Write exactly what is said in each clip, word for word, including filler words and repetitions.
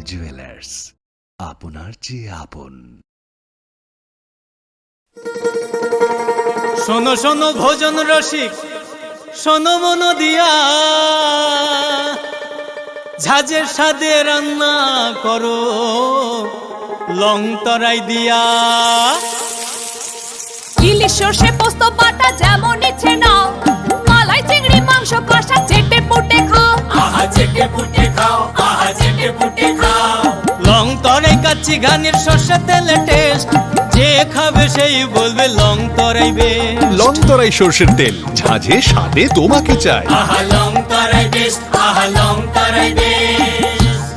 জুয়েলার্স, আপনার যে আপন। শোনো শোনো ভোজন রসিক, শোনো মন দিয়া, ঝাঁঝের স্বাদে রান্না করো লং তরাই দিয়া। ইলিশ সর্ষে পোস্ত বাটা যেমন ইচ্ছে নাও, মালাই চিংড়ি মাংস কষা চেটে পুটে খাও। আহা চেটে পুটে খাও, আহা চেটে পুটে খাও। লং তরাই কাচ্চি ঘানির সর্ষে তেলে টেস্ট, যে খাবে সেই বলবে লং তরাই বেস্ট। লং তরাই সর্ষের তেল, ঝাঁঝে স্বাদে তোমাকে চাই। আহা লং তরাই বেস্ট, আহা লং তরাই বেস্ট।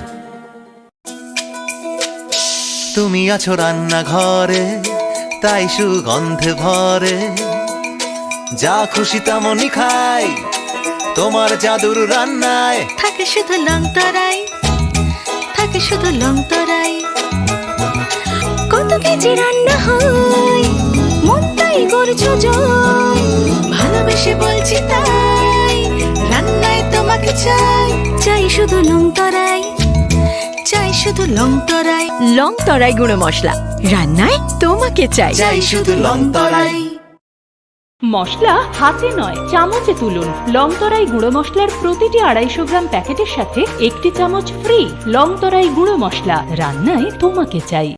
তুমি আছো রান্নাঘরে, তাই সুগন্ধে ভরে। যা খুশি তেমনই খাই, তোমার জাদুর রান্নায়। থাকে শুধু লং তরাই, থাকে শুধু লং তরাই। কত কেজি রান্না হয়, মনটাই করছো জয়। ভালোবেসে বলছি তাই, রান্নায় তোমাকে চাই। চাই শুধু লং তরাই, চাই শুধু লং তরাই। লং তরাই গুঁড়ো মশলা, রান্নায় তোমাকে চাই। চাই শুধু লং তরাই। মশলা হাতে নয়, চামচে তুলুন। লং তরাই গুঁড়ো মশলার প্রতিটি আড়াইশো গ্রাম প্যাকেটের সাথে একটি চামচ ফ্রি। লং তরাই গুঁড়ো মশলা, রান্নায় তোমাকে চাই।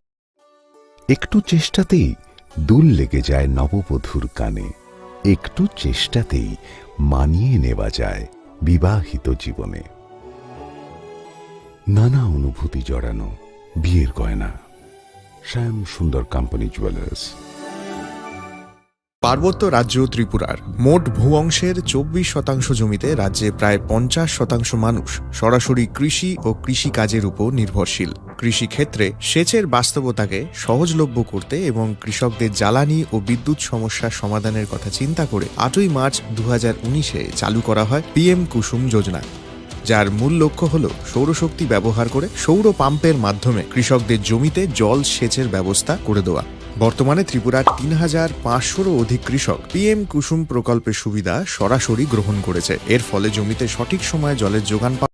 একটু চেষ্টাতেই দুল লেগে যায় নববধূর কানে, একটু চেষ্টাতেই মানিয়ে নেওয়া যায় বিবাহিত জীবনে। নানা অনুভূতি জড়ানো বিয়ের গয়না। শ্যাম সুন্দর কোম্পানি জুয়েলার্স। পার্বত্য রাজ্য ত্রিপুরার মোট ভূ অংশের চব্বিশ শতাংশ জমিতে রাজ্যে প্রায় পঞ্চাশ শতাংশ মানুষ সরাসরি কৃষি ও কৃষি কাজের উপর নির্ভরশীল। কৃষি ক্ষেত্রে সেচের বাস্তবতাকে সহজলভ্য করতে এবং কৃষকদের জ্বালানি ও বিদ্যুৎ সমস্যা সমাধানের কথা চিন্তা করে আটই মার্চ দু হাজার উনিশে চালু করা হয় পিএম কুসুম যোজনা, যার মূল লক্ষ্য হল সৌরশক্তি ব্যবহার করে সৌর পাম্পের মাধ্যমে কৃষকদের জমিতে জল সেচের ব্যবস্থা করে দেওয়া। বর্তমানে ত্রিপুরার তিন হাজার পাঁচশোরও অধিক কৃষক পিএম কুসুম প্রকল্পের সুবিধা সরাসরি গ্রহণ করেছে। এর ফলে জমিতে সঠিক সময়ে জলের যোগান পাওয়া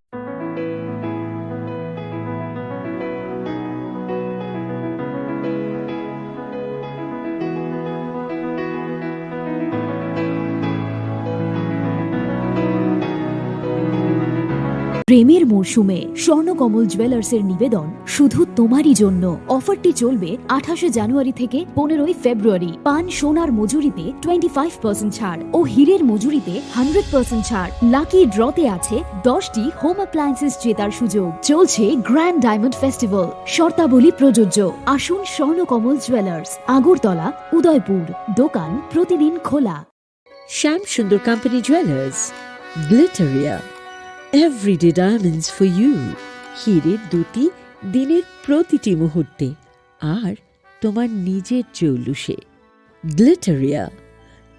প্রেমের মরশুমে স্বর্ণকমল জুয়েলার্সের নিবেদন শুধু তোমারই জন্য। অফারটি চলবে আঠাশে জানুয়ারি থেকে পনেরোই ফেব্রুয়ারি। পান সোনার মজুরিতে টোয়েন্টি ফাইভ পার্সেন্ট ছাড় ও হীরের মজুরিতে হান্ড্রেড পার্সেন্ট ছাড়। লাকি ড্রতে আছে দশটি হোম অ্যাপ্লায়েন্সেস জেতার সুযোগ। চলছে গ্র্যান্ড ডায়মন্ড ফেস্টিভ্যাল। শর্তাবলী প্রযোজ্য। আসুন স্বর্ণকমল জুয়েলার্স, আগরতলা, উদয়পুর। দোকান প্রতিদিন খোলা। Shyam Sundar Company Jewelers, Glitteria, Everyday Diamonds for You, হীরের দ্যুতি দিনের প্রতিটি মুহূর্তে আর তোমার নিজের জৌলুসে। Glitteria,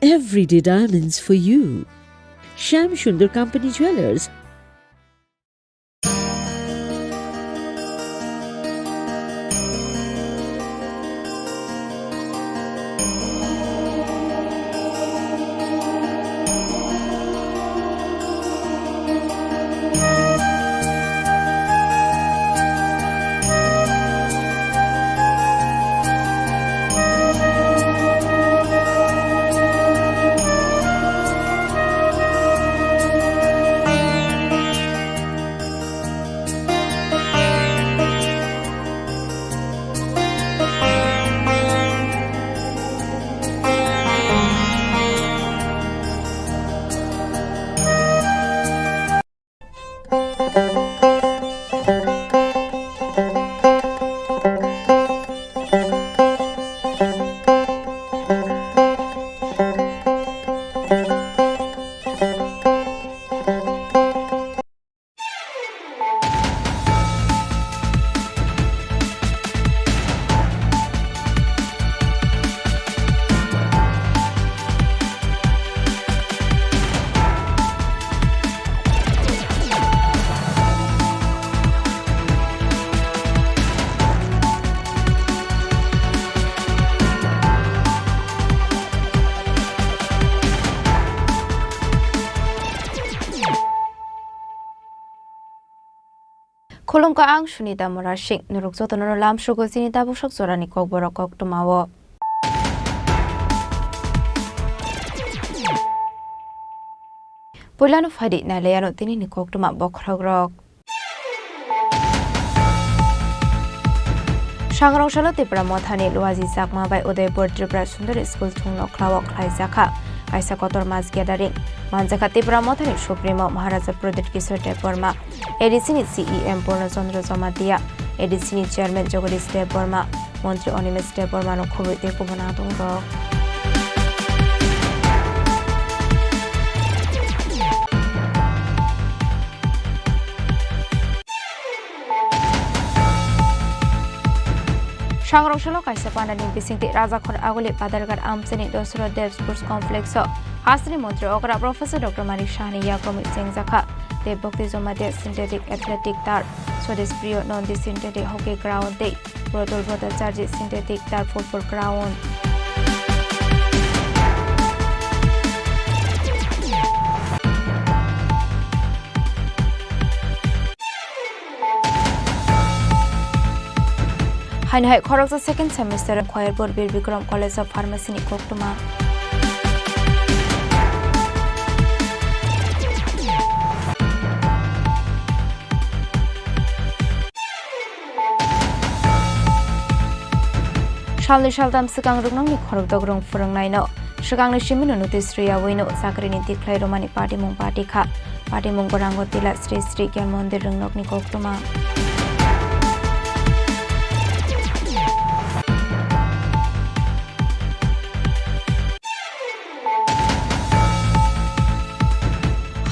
Everyday Diamonds for You, Shyam Sundar Company Jewelers, Khulumkha, ang Sunita Murasing. Norok jotono lamsugo chini tabuksak jorani kokborok koktwmao. Puilano phaidi nailaiano tinini koktwma bokhorokrok. Sangrong salo Tipra Mothani Luaji Chakma bai Udaipur Tripura Sundari School thung nokhlao khlaijakha kaisa kotor mass gathering. Manjakha Tipra Mothani Supremo Maharaja Pradyut Kishore Debbarma, A D C ni C E M Purno Chandra Jamatia, A D C ni Chairman Jagadish Debbarma, Montri Animesh Debbarmano khobwi tei kubun adongrok. Sangrong salo kaisa pandani bisingtwi Rajakhor Aguli Padarghat amchaini Dosro Dev Sports Complex o hasteni montri okra Professor Doctor Manik Sahani yakromwi chengjakha tei Bhakti Jamatia Synthetic Athletic Turf, Swadesh Priyo Nandi Synthetic Hockey Ground tei Pratul Bhattacharjee Synthetic Turf Football Ground. Haino hai khoroksa second semester Khoyerpur Bir Bikram College of Pharmacy ni koktwma. Salni saltam swkang rwngnokni khorokdok rwng phwrwngnaino swkangni simino notice rwyawi no chakrini tikhlai rwmani patimung patikha. Patimung gwnango tila Sri Sri Gyan Mondir rwngnokni koktwma.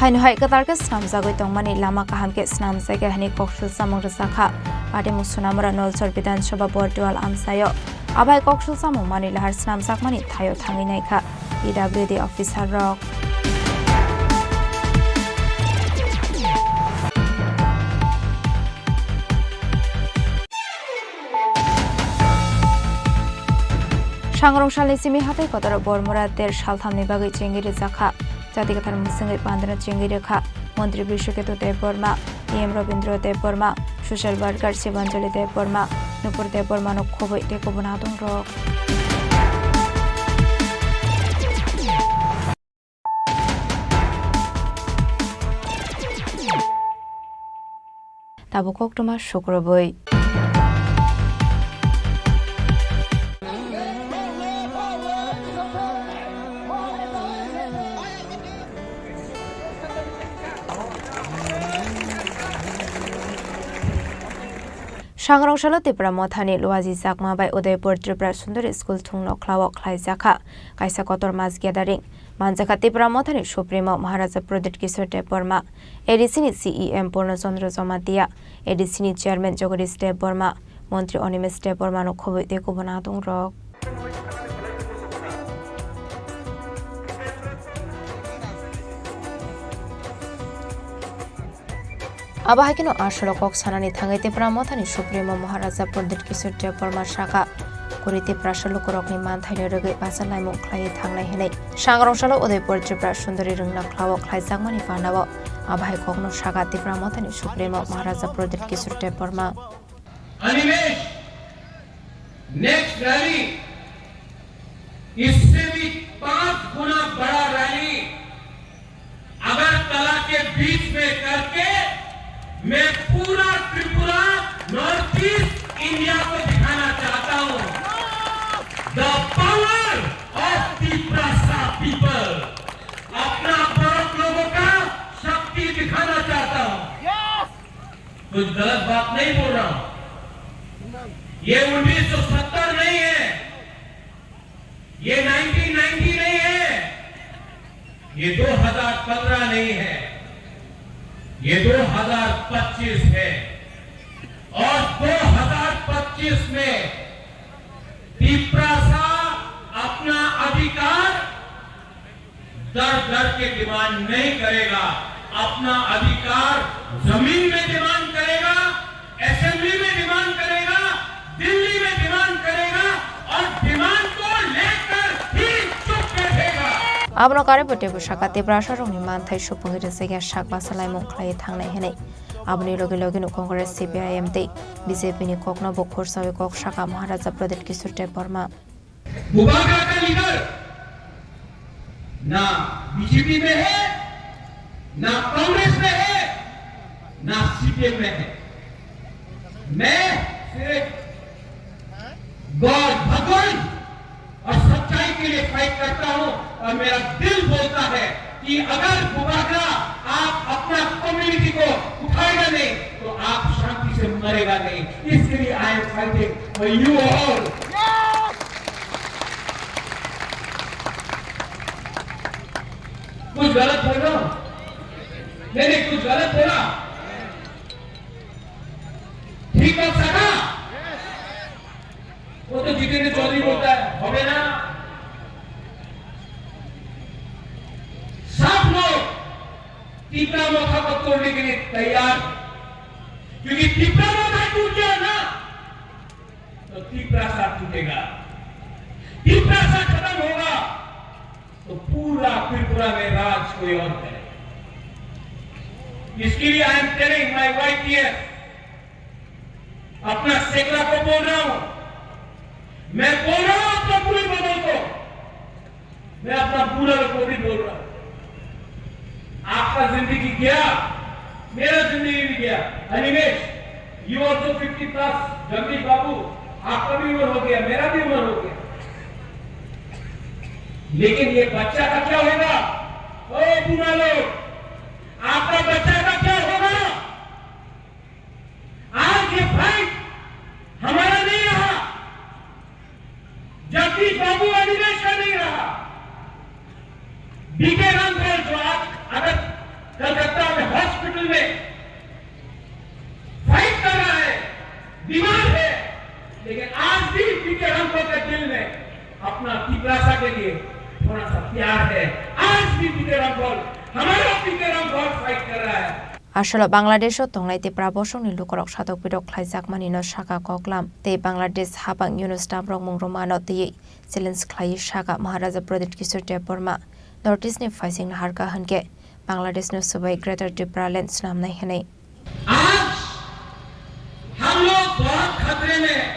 Haino hai kwtal khe swnamjagwi tongmani lama kaham khe swnamjakya hwnwi koksul chamung rwjakha. Patimung Sonamura Nolsor Bidhan Sabha Bordual amchaio. Abai koksul chamung manwi lahar swnamjakmani thaio thangwi naikha P W D officer rok. Sangrong salni simi hatai kotoro Bormura der salthamni bagwi chengwi rwjakha. Jati kwthar mwswngwi pandano chengwi rwkha Montri Brishaketu Debbarma, E M Rabindra Debbarma, social worker Shibanjali Debbarma, Nupur Debbarmano khobwi tei kubun adongrok. Tabuk koktwma sukrubwi. Sangrong salo Tipra Mothani Luaji Chakma bai Udaipur Tripura Sundari School thung nokhlao khlaijakha kaisa kotor mass gathering. Manjakha Tipra Mothani Supremo Maharaja Pradyut Kishore Debbarma, A D C ni C E M Purno Chandra Jamatia, A D C ni Chairman Jagadish Debbarma, Montri Animesh Debbarmano khobwi tei kubun adongrok. Abo hai kheno aswrwng kok sanani thangwi Tipra Mothani Supremo Maharaja Pandit Kishore Debbarma sakha, kwrwi Tiprasa lukurokni manthaino rwgwi bacha laimung khlaiwi thangnai hwnwi. Sangrong salo Udaipur Tripura Sundari rwngna khlao khlaijakmani panao abo hai kokno sakha Tipra Mothani Supremo Maharaja Pandit Kishore Debbarma. Animesh, next rally, इससे भी पांच गुना बड़ा रैली अगरतला के बीच में करके मैं पूरा Tripura, north east India को दिखाना चाहता हूं, the power of Tiprasa people। अपना बड़क लोगों का शक्ति दिखाना चाहता हूं। कुछ गलत बात नहीं बोल रहा हूं। ये उन्नीस सौ सत्तर नहीं है, ये नाइनटीन नाइंटी नहीं है, ये दो हज़ार पन्द्रह नहीं है, ये दो हज़ार पच्चीस है। और दो हज़ार पच्चीस में तिप्रासा अपना अधिकार दर दर के डिमांड नहीं करेगा, अपना अधिकार जमीन में डिमांड करेगा, असेंबली में डिमांड करेगा, दिल्ली में डिमांड करेगा और डिमांड को लेकर ही चुप बैठेगा। Abono karwi bo teibo sakha Tiprasa rokni manthai supungwi rwjakya sak bacha laimung khlaiwi thangnai hwnwi. Aboni logi logi no Congress, C P I M tei B J P ni kokno bo khursawi kok saka Maharaja Pradyut Kishore Debbarma. Bubagra ka leader na B J P mein hai, na Congress mein hai, na C P M mein hai. Main sirf God, Bhagwan aur sachchai ke liye fight karta hoon aur mera dil bolta hai ki agar Bubagra aap apna community ko uthayega nahi to aap shanti se marega nahi. Iske liye I am fighting for you all. Kuch galat bol raha hoon? Nahi, nahi, kuch galat bol raha hoon? Thik baat saka? Wo to Jitendra Chaudhary bolta hai, hobe na? Sab log Tipra Motha ko todne ke liye taiyar, kyunki Tipra Motha toot gaya na, to Tiprasa tootegga, Tiprasa khatam hoga. तो पूरा त्रिपुरा में राज कोई और करे। इसके लिए I am telling my Y T F, अपना सेकला को बोल रहा हूं, मैं बोल रहा हूं अपना पूरे बदल को, मैं अपना पूरा को भी बोल रहा हूं। आपका जिंदगी गया, मेरा जिंदगी भी गया। Animesh, you also fifty plus, Jagdish बाबू, आपका भी उम्र हो गया, मेरा भी उम्र हो गया। लेकिन ये बच्चा का क्या होगा? ओ बूढ़ा लोग, आपका बच्चा का क्या होगा? आज ये फाइट हमारा नहीं रहा, जगदीश बाबू अनिमेश का नहीं रहा। बीके रामपाल जो आज अगर कलकत्ता में हॉस्पिटल में फाइट कर रहा है, बीमार है, लेकिन आज भी बीके रामपाल के दिल में अपना तिपरासा के लिए थोड़ा सा प्यार है। आज भी बीके रामपाल, हमारा बीके रामपाल फाइट कर रहा है। Asolo Bangladesh o tongnai Tipra bosongni lukurok satok pirok khlaijakmani no saka koklam tei Bangladesh habang Yunus Tamrok mung rwmano twiwi challenge khlaiwi saka Maharaja Pradyut Kishore Debbarma North East ni phaising naharkha hwnkhe Bangladesh no swbai Greater Tipraland swnamnai hwnwi. आज हम लोग बहुत खतरे में हैं।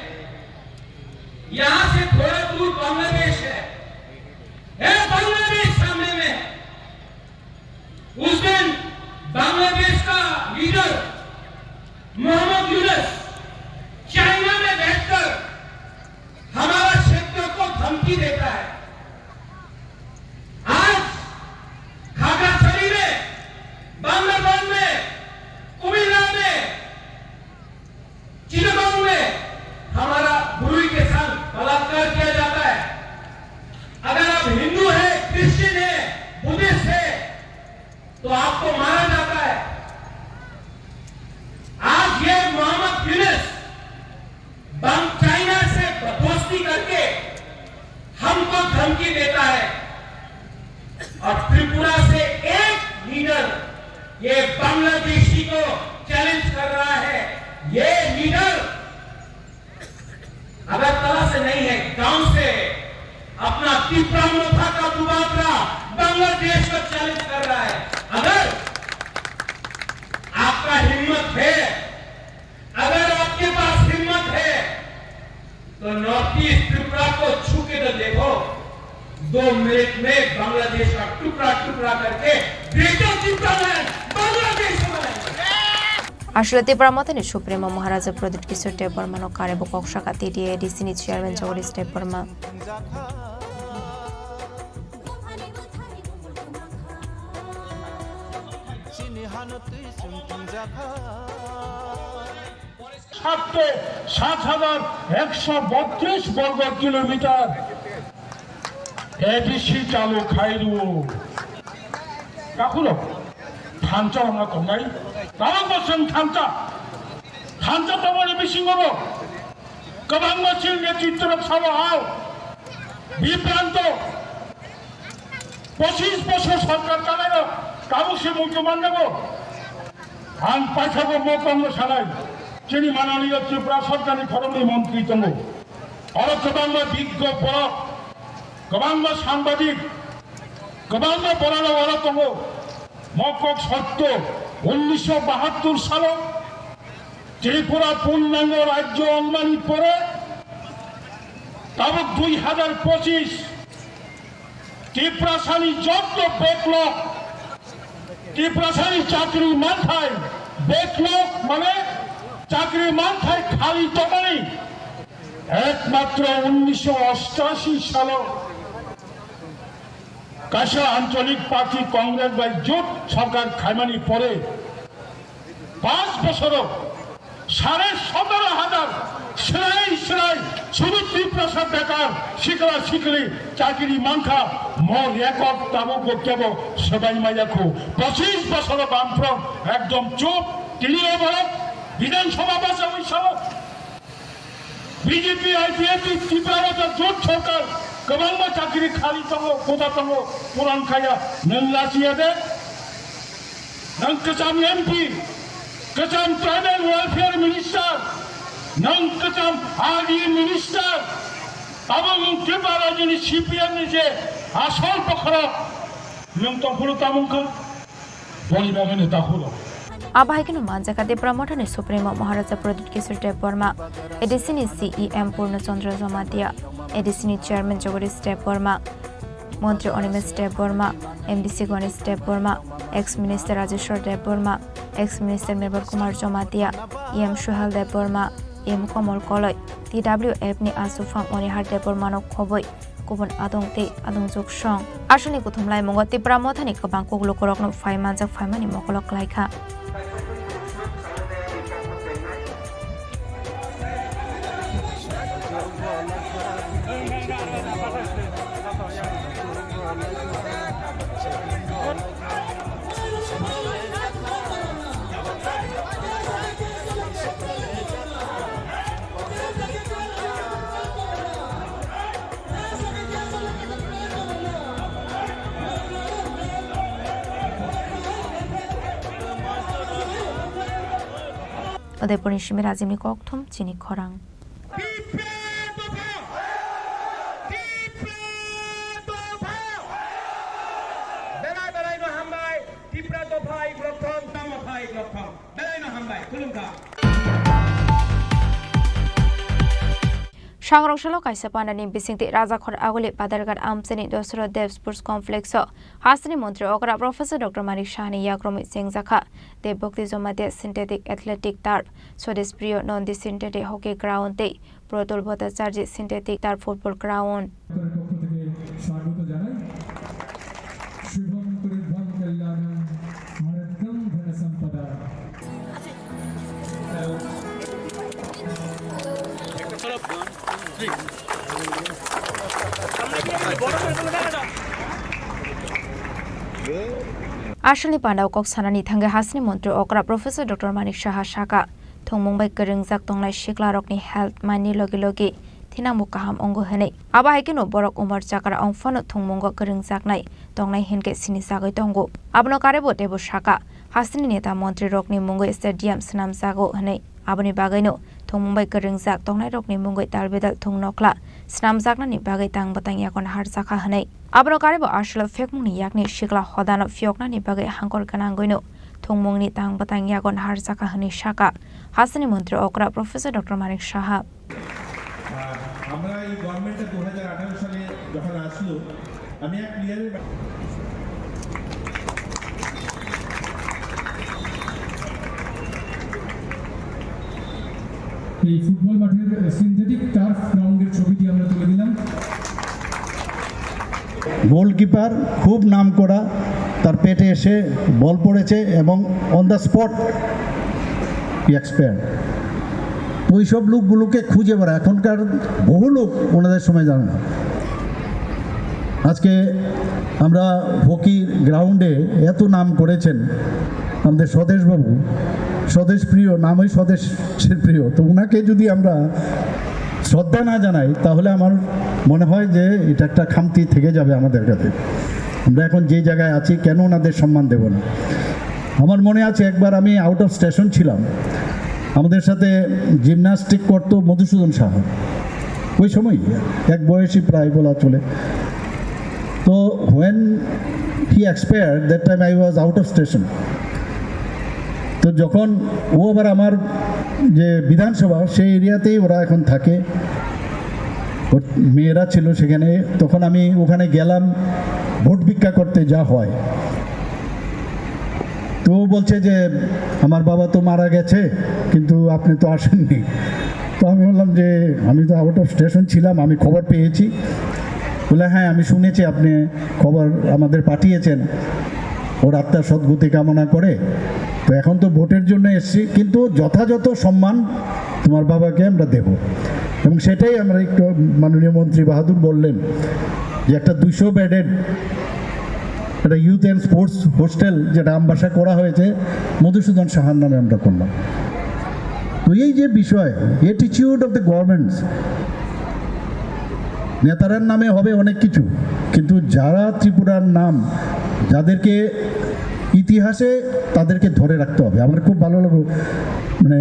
यहाँ से थोड़ा दूर बांग्लादेश है। है बांग्लादेश सामने में। उस दिन बांग्लादेश का लीडर मोहम्मद यूनुस चाइना में बैठकर हमारा क्षेत्र को धमकी देता है। आज खागड़ाछड़ी में, बांदरबान में, कुमिल्ला में, चिटागोंग में हमारा बुरुई के साथ बलात्कार किया जाता है। अगर आप हिंदू हैं, क्रिश्चियन हैं, बुद्धिस्ट हैं, तो आपको मारा जाता है। आज ये मोहम्मद यूनुस बंग चाइना से दोस्ती करके हमको धमकी देता है और त्रिपुरा से एक लीडर ये बांग्लादेशी को चैलेंज कर रहा है। ये लीडर अगरतला से नहीं है, गांव से अपना तिपरा मोथा का बुबागरा बांग्लादेश को चैलेंज कर रहा है। अगर आपका हिम्मत है, अगर आपके पास हिम्मत है, तो नॉर्थ ईस्ट त्रिपुरा को छू के तो देखो। दो मिनट में बांग्लादेश का टुकड़ा टुकड़ा करके ग्रेटर टिप्रालैंड बांग्लादेश बनाएंगे। Aswk Tipra Mothani Supremo Maharaja Pradyut Kishore Debbarmano karwi bo kok saka T T A D C ni chairman Jagadish Debbarma. সাতশো সাত হাজার একশো বত্রিশ বর্গ কিলোমিটার এডিসি চালু খাইরু। Kakulo thansa hwnna tongnai, tabok bo chwng thansa, thansa tongmani bisingo bo kwbangma chini netritwrok sao, hao bibranto, pochis bosor sorkar chalaio, tabuk se muitu manjago. Ang paithago mokongno sanai, chini mananiya Tripura sorkarni khoroknwi montri tongo. Oro kwbangma biggo borok, kwbangma sangbadik, kwbangma borok oro tongo. Mokok sotto, উনিশশো বাহাত্তর salo Tripura purnango rajyo wngmani pore tabuk dui hazar pochis Tiprasani jotto backlog, Tiprasani chakri manthai, backlog mane chakri manthai khali tongmani ekmatro উনিশশো অষ্টাশি salo kaisa Ancholik Party Congress bai jot sorkar khaimani pore Panch bosoro sare sotoro hazar swrai swrai sudu Tiprasa bekar sikla sikli chakiri mankha, mo record tabuk bo kebo swbai maya khu. Pochis bosoro Bamfront ekdom chup, tini o borok Bidhan Sabha bachawi sao. B J P, I P F T, Tipra Motha jot sorkar kwbangma chakiri khali tongo, koda tongo, puran khaya, nwng lachiya de? Nwng kwcham M P, kwcham Tribal Welfare Minister, nwng kwcham R D A Minister, abo nwng Tripura rajyoni C P M ni je asol bokhorok nwng tongphuru tamung kha, boni bagwi no takhuro. Abo hai kheno manjakha Tipra Mothani Supremo Maharaja Pradyut Kishore Debbarma, A D C ni C E M Purno Chandra Jamatia, A D C ni Chairman Jagadish Debbarma, Montri Animesh Debbarma, M D C Ganesh Debbarma, Ex Minister Rajeshwar Debbarma, Ex Minister Mebar Kumar Jamatia, E M Suhel Debbarma, E M Komol Koloi, T W F ni Asufang Onihar Debbarmano khoboi kubun adong tei adongjwk song. Aswkni kuthum laimungo Tipra Mothani kwbang kuklukurokno phai manjak phaimani mokolo klaikha. Udaipurni simi Rajibni kokthum chini khorang. Tipra dopha! Tipra dopha! Belai belai no hambai, Tipra dopha ibrok thong, tamo pha ibrok thong. Belai no hambai, khulumkha. Sangrong salo kaisa pandani bisingtwi Rajakhor Aguli Badarghat amchaini Dosaro Dev Sports Complex o hasteni montri okra Professor Doctor Manik Sahani yakromwi chengjakha. Dev Bhakti Jamatia Synthetic Athletic Turf, Swadesh Priyo Nandi Synthetic Hockey Ground tei Pratul Bhattacharjee Synthetic Turf Football Ground. সরকারের পক্ষ থেকে স্বাগত জানাই। শুভং করির্ভং কল্যাণং আরোগ্যং ধনসম্পদা। Aswkni pandao kok sanani thangwi hasteni montri okra Professor Doctor Manik Saha sakha, thwngmung bai kwrwngjak tongnai siklarokni health, mind ni logi logi thinangbo kaham wngo hwnwi. Abo hai kheno borok umor chakra wng phano thwngmungo kwrwngjaknai tongnai hinkhe sini chagwi tongo. Abono karwibo teibo sakha, hasteni neta montrirokni mungwi stadium swnamjago hwnwi. Aboni bagwino thwngmung bai kwrwngjak tongnairokni mungwi talbidal thwng nokla swnamjaknani bagwi tang bwtang yago naharjakha hwnwi. Abono karwibo aswlwi phekmungni yakni sikla hodano phiyoknani bagwi hangkor gwnangwino thwngmungni tang bwtang yago naharjakha hwnwi sakha hasteni montri okra Professor Doctor Manik Saha. আর আমরা এই গভর্নমেন্টটা দু হাজার আঠারো সালে যখন আসলো, আমি এক প্লেয়ারের এই ফুটবল মাঠের সিনথেটিক টার্ফ গ্রাউন্ডের ছবিটি আমরা তুলে দিলাম। গোলকিপার খুব নাম করা, তার পেটে এসে বল পড়েছে এবং অন দ্য স্পট এক্সপায়ার। তো ওই সব লোকগুলোকে খুঁজে বেড়া, এখনকার বহু লোক ওনাদের সময় জানে না। আজকে আমরা হকি গ্রাউন্ডে এত নাম করেছেন আমাদের স্বদেশবাবু, স্বদেশ প্রিয়, নামই স্বদেশের প্রিয়। তো ওনাকে যদি আমরা শ্রদ্ধা না জানাই, তাহলে আমার মনে হয় যে এটা একটা খামতি থেকে যাবে আমাদের কাছে। আমরা এখন যে জায়গায় আছি, কেন ওনাদের সম্মান দেব না? আমার মনে আছে, একবার আমি আউট অফ স্টেশন ছিলাম, আমাদের সাথে জিমন্যাস্টিক করতো মধুসূদন সাহা, ওই সময় এক বয়সী প্রায় বলা চলে। তো when he expired, that time I was out of station. তো যখন ও আবার আমার যে বিধানসভা, সেই এরিয়াতেই ওরা এখন থাকে, ওর মেয়েরা ছিল সেখানে। তখন আমি ওখানে গেলাম ভোট ভিক্ষা করতে, যা হয়। তো ও বলছে যে, "আমার বাবা তো মারা গেছে, কিন্তু আপনি তো আসেননি।" তো আমি বললাম যে, "আমি তো আউট অফ স্টেশন ছিলাম, আমি খবর পেয়েছি।" বলে, "হ্যাঁ, আমি শুনেছি, আপনি খবর আমাদের পাঠিয়েছেন।" ওর আত্মার সদ্গতি কামনা করে। তো এখন তো ভোটের জন্য এসছি, কিন্তু যথাযথ সম্মান তোমার বাবাকে আমরা দেব। এবং সেটাই আমরা একটু, মাননীয় মন্ত্রী বাহাদুর বললেন যে একটা দুশো বেডেড একটা ইউথ অ্যান্ড স্পোর্টস হোস্টেল, যেটা আমবাসা করা হয়েছে, মধুসূদন সাহার নামে আমরা করলাম। তো এই যে বিষয়, অ্যাটিটিউড অফ দ্য গভর্নমেন্টস, নেতারার নামে হবে অনেক কিছু, কিন্তু যারা ত্রিপুরার নাম, যাদেরকে ইতিহাসে, তাদেরকে ধরে রাখতে হবে। আমার খুব ভালো লাগলো, মানে,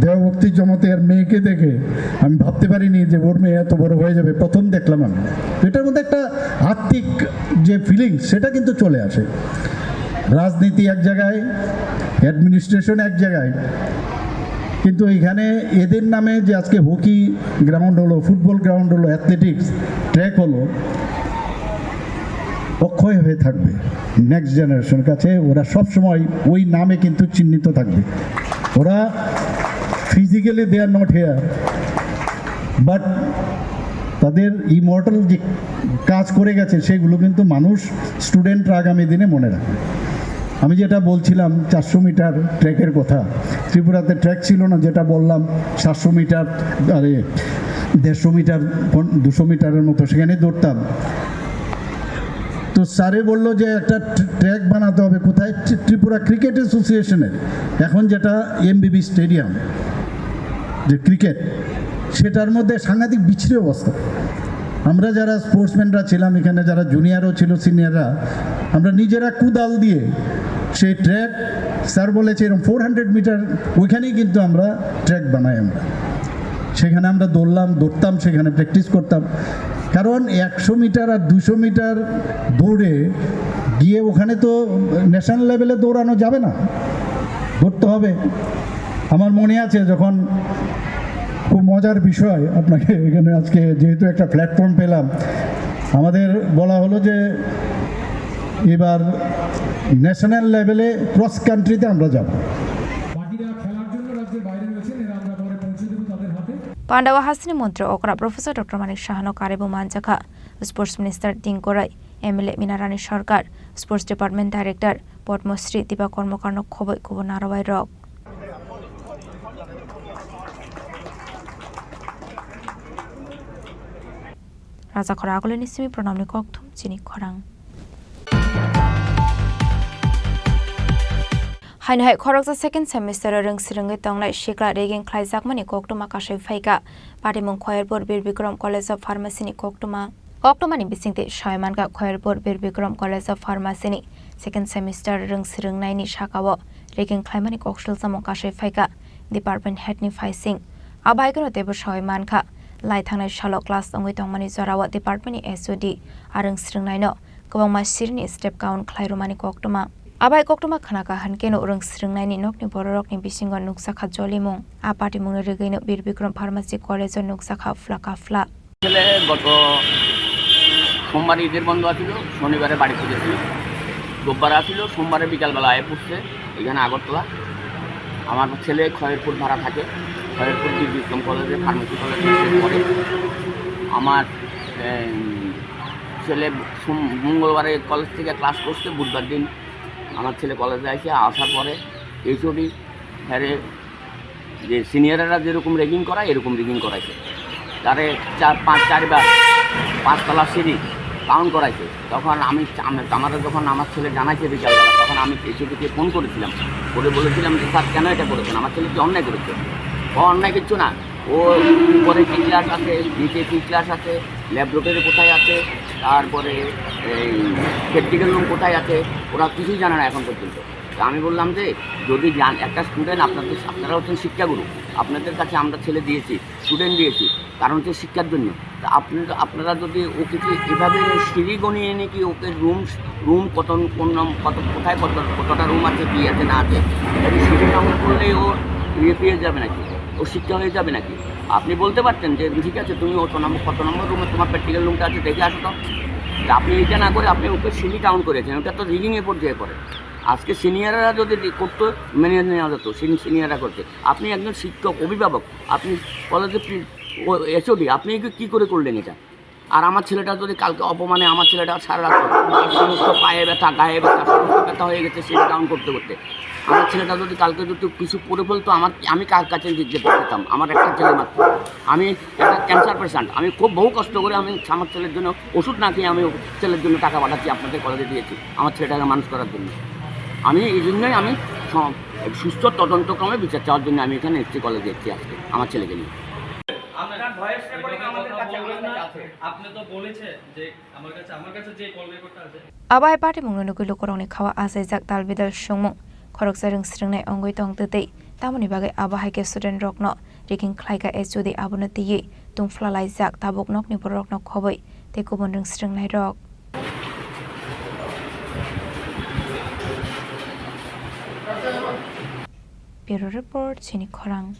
দেবভক্তি জমাতিয়ার মেয়েকে দেখে আমি ভাবতে পারিনি যে ওর মেয়ে এত বড় হয়ে যাবে, প্রথম দেখলাম আমি। তো এটার মধ্যে একটা আত্মিক যে ফিলিংস, সেটা কিন্তু চলে আসে। রাজনীতি এক জায়গায়, অ্যাডমিনিস্ট্রেশন এক জায়গায়, কিন্তু এখানে এদের নামে যে আজকে হকি গ্রাউন্ড হলো, ফুটবল গ্রাউন্ড হলো, অ্যাথলেটিক্স ট্র্যাক হলো, অক্ষয় হয়ে থাকবে নেক্সট জেনারেশন কাছে। ওরা সব সময় ওই নামে কিন্তু চিহ্নিত থাকবে। ওরা ফিজিক্যালি দে আর নট হেয়ার, বাট তাদের ইমর্টাল যে কাজ করে গেছে, সেগুলো কিন্তু মানুষ, স্টুডেন্টরা আগামী দিনে মনে রাখবে। আমি যেটা বলছিলাম চারশো মিটার ট্র্যাকের কথা, ত্রিপুরাতে ট্র্যাক ছিল না, যেটা বললাম সাতশো মিটার, আরে, দেড়শো মিটার, পন-, দুশো মিটারের মতো সেখানে দৌড়তাম। তো স্যারে বললো যে একটা ট্র-, ট্র্যাক বানাতে হবে। কোথায়? ত্রি-, ত্রিপুরা ক্রিকেট অ্যাসোসিয়েশনের এখন যেটা এমবিবি স্টেডিয়াম, যে ক্রিকেট, সেটার মধ্যে সাংঘাতিক বিচ্ছিরি অবস্থা। আমরা যারা স্পোর্টসম্যানরা ছিলাম এখানে, যারা জুনিয়রও ছিল, সিনিয়ররা, আমরা নিজেরা কুদাল দিয়ে সেই ট্র্যাক, স্যার বলেছে এরকম ফোর হান্ড্রেড মিটার, ওইখানেই কিন্তু আমরা ট্র্যাক বানাই আমরা। সেখানে আমরা দৌড়লাম, দৌড়তাম, সেখানে প্র্যাকটিস করতাম। কারণ একশো মিটার আর দুশো মিটার দৌড়ে গিয়ে ওখানে তো ন্যাশনাল লেভেলে দৌড়ানো যাবে না, দৌড়তে হবে। আমার মনে আছে যখন, খুব মজার বিষয়, আপনাকে এখানে আজকে যেহেতু একটা প্ল্যাটফর্ম পেলাম, আমাদের বলা হলো যে এবার ন্যাশনাল লেভেলে ক্রস কান্ট্রিতে আমরা যাব। বাকিরা খেলার জন্য রাজ্যের বাইরে রয়েছেন, এরা আমরা পরে পৌঁছে দেবো তাদের হাতে। Pandao hasini montri okra Professor Doctor Manik Sahano karwi bo manjakha, Sports Minister Ding Gorai, M L A Mina Rani Sarkar, Sports Department Director Padma Shri Dipa Karmakarno khoboi kubun narwai rok. Rajakhor agulini simi pranamni kokthum chini khorang. Haino hai khoroksa second semester o rwng swrwngwi tongnai sikla ragging khlaijakmani koktwma kasui phaikha. Patimung Khoyerpur Bir Bikram College of Pharmacy ni koktwma. Koktwmani bisingtwi sawi mankha Khoyerpur Bir Bikram College of Pharmacy ni second semester rwng swrwngnaini sakao ragging khlaimani kok swljakmung kasui phaikha department head ni phaising. Abo hai kheno teibo sawi mankha, lai thangnai salo class wngwi tongmani jorao department ni H O D a rwng swrwngnaino kwbangma sirini step count khlai rwmani koktwma. Abo hai koktwma khna kha hwn kheno rwng swrwngnaini nokni bororokni bisingo nukjakha jolimung. A patimungni rwgwino Bir Bikram Pharmacy College o nukjakha phla ka phla. ছেলে গত সোমবার ঈদের বন্ধ আছিল, শনিবারে বাড়িতে গেছিল, রোববার আছিল, সোমবারে বিকালবেলা আয় পড়ছে এখানে আগরতলা। আমার ছেলে খয়েরপুর ভাড়া থাকে, খয়েরপুর বীর বিক্রম কলেজে, ফার্মেসি কলেজে পড়ে। আমার, এম, ছেলে সোম-, মঙ্গলবারে কলেজ থেকে ক্লাস করছে, বুধবার দিন আমার ছেলে কলেজে আসে, আসার পরে এইচওডি স্যারে যে সিনিয়ররা যেরকম র্যাগিং করায়, এরকম র্যাগিং করাইছে। তারে চার, পাঁচ, চারবার পাঁচতলা সিঁড়ি ডাউন করাইছে। তখন আমি, আমি, আমারে যখন আমার ছেলে জানাইছে বিকালবেলা, তখন আমি এইচওডিকে ফোন করেছিলাম, করে বলেছিলাম যে, "স্যার, কেন এটা করেছেন? আমার ছেলে কি অন্যায় করেছে?" "ও অন্যায় কিচ্ছু না, ও উপরে কি ক্লাস আছে, নিচে কি ক্লাস আছে, ল্যাবরেটরি কোথায় আছে, তারপরে এই প্র্যাকটিক্যাল রুম কোথায় আছে, ওরা কিছুই জানে না এখন পর্যন্ত।" তো আমি বললাম যে, "যদি জান-, একটা স্টুডেন্ট, আপনাদের, আপনারা হচ্ছেন শিক্ষাগুরু, আপনাদের কাছে আমরা ছেলে দিয়েছি, স্টুডেন্ট দিয়েছি, কারণ হচ্ছে শিক্ষার জন্য। তা আপনি, আপনারা যদি ওকে কি এভাবে সিঁড়ি গণিয়ে নাকি ওকে রুম, রুম কত, কোন নাম, কত, কোথায় কত, কতটা রুম আছে, কি আছে না আছে, এটা কি সিঁড়ি কাউন্ট করলেই ও ইয়ে পেয়ে যাবে নাকি, ও শিক্ষা হয়ে যাবে নাকি? আপনি বলতে পারতেন যে, "ঠিক আছে, তুমি অত নম্বর, কত নম্বর রুমে তোমার প্র্যাকটিক্যাল রুমটা আছে, দেখে আসো তো।" তা আপনি এটা না করে আপনি ওকে সিঁড়ি কাউন্ট করেছেন, ওটা তো রিগিংয়ে পর্যায়ে পড়ে। আজকে সিনিয়ররা যদি রি-, করতো, মেনে নেওয়া যেত, সিন-, সিনিয়ররা করতে। আপনি একজন শিক্ষক, অভিভাবক, আপনি কলেজে প্রি-, ও, এইচওডি, আপনি কি, কি করে করলেন এটা? আর আমার ছেলেটা যদি কালকে অপমানে আমার ছেলেটা সারা রাত, তার সমস্ত পায়ে ব্যথা, গায়ে ব্যথা, সমস্ত ব্যথা হয়ে গেছে সিঁড়ি কাউন্ট করতে করতে। আমার ছেলেটা যদি কালকে যদি কিছু পড়ে ফেলতো, আমার, আমি কার কাছে যে-, যেতে পারতাম? আমার একটা ছেলে মাত্র। আমি একটা ক্যান্সার পেশেন্ট, আমি খুব বহু কষ্ট করে আমি আমার ছেলের জন্য ওষুধ না খেয়ে আমি ছেলের জন্য টাকা পাঠাচ্ছি, আপনাদের কলেজে দিয়েছি আমার ছেলেটাকে মানুষ করার জন্য। আমি এই জন্যই আমি স-, সুস্থ তদন্তক্রমে বিচার চাওয়ার জন্য আমি এখানে এসেছি, কলেজে এসেছি আজকে আমার ছেলেকে নিয়ে। আপনার ভয়েস রেকর্ডিং আমাদের কাছে, আমার কাছে আছে। আপনি তো বলেছেন যে আমার কাছে, আমার কাছে যে কল রেকর্ডটা আছে। Abo hai patimungno nugwi lukurokni khao achaijak dalbidal swngmung. Khoroksa rwng swrwngnai wngwi tong twtwi, tamoni bagwi abo hai khe student rokno riking khlaikha, H O D abono twiwi tungphla laijak tabuk nokni bororokno khobwi tei kubun rwng swrwngnairok. Bureau Report, Chini Khorang.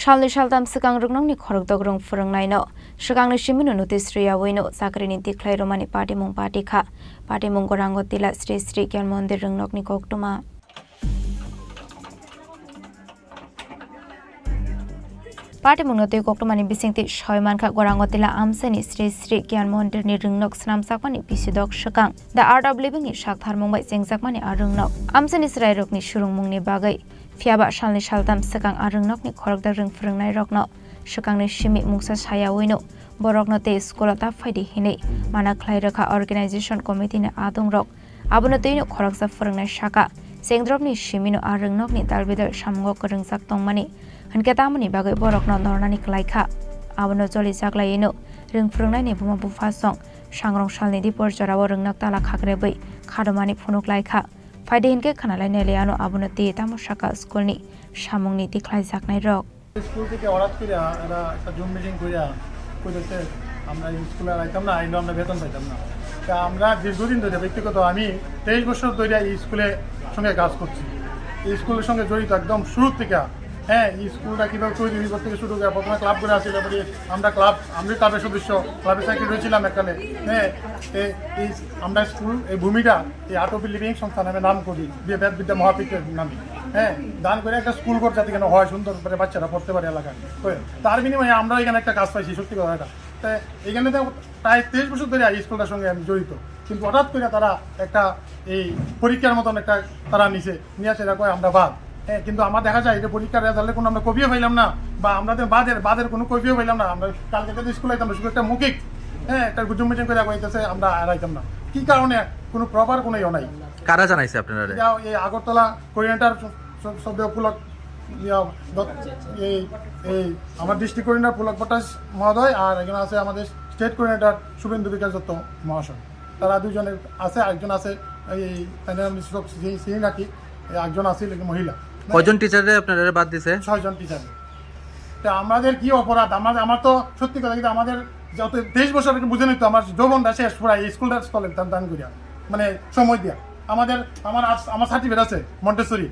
Salni saltam swkang rwngnokni khorokdok rwng phwrwngnaino swkangni simino notice rwyawi no chakrini tikhlai rwmani patimung patikha. Patimung Gorango Tila Sri Sri Gyan Mondir rwngnokni koktwma. Patimungno twi koktwmani bisingtwi soi mankha, Gorango Tila Amchaini Sri Sri Gyan Mondirni rwngnok swnamjakmani bisidok swkang The Art of Living ni saktharmung bai chengjakmani a rwngnok. Amchaini chwrairokni surungmungni bagwi, phiyaba salni saltam swkang a rwngnokni khorokdok rwng phwrwngnairokno swkangni simi mungsa sayawino borokno tei school-o ta phaidi hinwi mana khlai rwkha organization committee-ni adongrok. Abono twino khoroksa phwrwngnai saka, chengdrokni simino a rwngnokni dalbidal samungo kwrwngjak tongmani, hinkhe tamoni bagwi borokno nornani kwlaikha. Abono cholijaklaiwino rwng phwrwngnaini buma buphasong sangrong salni dipor jorao rwngnok tala khakrebwi khadomani phunuk laikha. Phaidi hinkhe khwnalai nailai ano abono tei tamo saka school-ni samungni tikhlaijaknairok. School থেকে হঠাৎ করে এরা একটা zoom meeting করে কইতেছে, "আমরা এই স্কুলে আর আইতাম না, আইলেও আমরা বেতন পাইতাম না।" তা আমরা দীর্ঘদিন ধরে, ব্যক্তিগত আমি তেইশ বছর ধরে এই স্কুলের সঙ্গে কাজ করছি, এই স্কুলের সঙ্গে জড়িত একদম শুরু থেকে। হ্যাঁ, এই স্কুলটা কীভাবে তৈরি হইব থেকে শুরু করে প্রথমে ক্লাব করে আসি, তারপরে আমরা ক্লাব, আমি ক্লাবের সদস্য, ক্লাবের সেক্রেটারি ছিলাম এখানে। হ্যাঁ, এই, এই আমরা স্কুল, এই ভূমিটা এই আর্ট অফ লিভিং সংস্থা নামে নাম করি, বিদ্যা মহাপীঠের নামে। হ্যাঁ, দান করে একটা স্কুল ঘর যাতে কেন হয়, সুন্দর করে বাচ্চারা পড়তে পারে এলাকায়। তার বিনিময়ে আমরা এখানে একটা কাজ পাইছি, সত্যি কথা এটা। তাই এখানে তো প্রায় তেইশ বছর ধরে এই স্কুলটার সঙ্গে আমি জড়িত, কিন্তু হঠাৎ করে তারা একটা এই পরীক্ষার মতন একটা তারা নিছে, নিয়ে আসে, এরা কয় আমরা বাদ। হ্যাঁ, কিন্তু আমার দেখা যায় এটা পরীক্ষার রেজাল্টে কোনো আমরা কপিও পাইলাম না, বা আমাদের বাদের, বাদের কোনো কপিও পাইলাম না। আমরা কালকে যদি স্কুলে আইতাম, শুধু একটা মৌখিক, হ্যাঁ, একটা জুম মিটিং করে কইতেছে আমরা আর আইতাম না। কি কারণে? কোনো প্রপার কোনো ইয়ে নাই। কারা জানাইছে আপনারা? এটা এই আগরতলা কোঅর্ডিনেটর স-, স-, সদ্য পুলক, ইয়া, দত্ত, এই, এই আমার ডিস্ট্রিক্ট কোঅর্ডিনেটর পুলক ভট্টাচার্য মহোদয়, আর একজন আছে আমাদের স্টেট কোঅর্ডিনেটর শুভেন্দু বিকাশ দত্ত মহাশয়। তারা দুজনের আছে, একজন আছে এই, তাদের আমি সব চিনি, চিনি নাকি, এই একজন আছে, লেকিন মহিলা। কয়জন টিচাররে আপনারা বাদ দিছে? ছয়জন টিচার। তা আমাদের কি অপরাধ? আমাদের, আমার তো সত্যি কথা, কিন্তু আমাদের যত তেইশ বছর আগে বুঝে নিত, আমার যৌবনটা শেষ পুরা এই স্কুলটা স্থলে দান, দান করিয়া, মানে সময় দিয়া। আমাদের, আমার আস-, আমার সার্টিফিকেট আছে মন্টেসরি,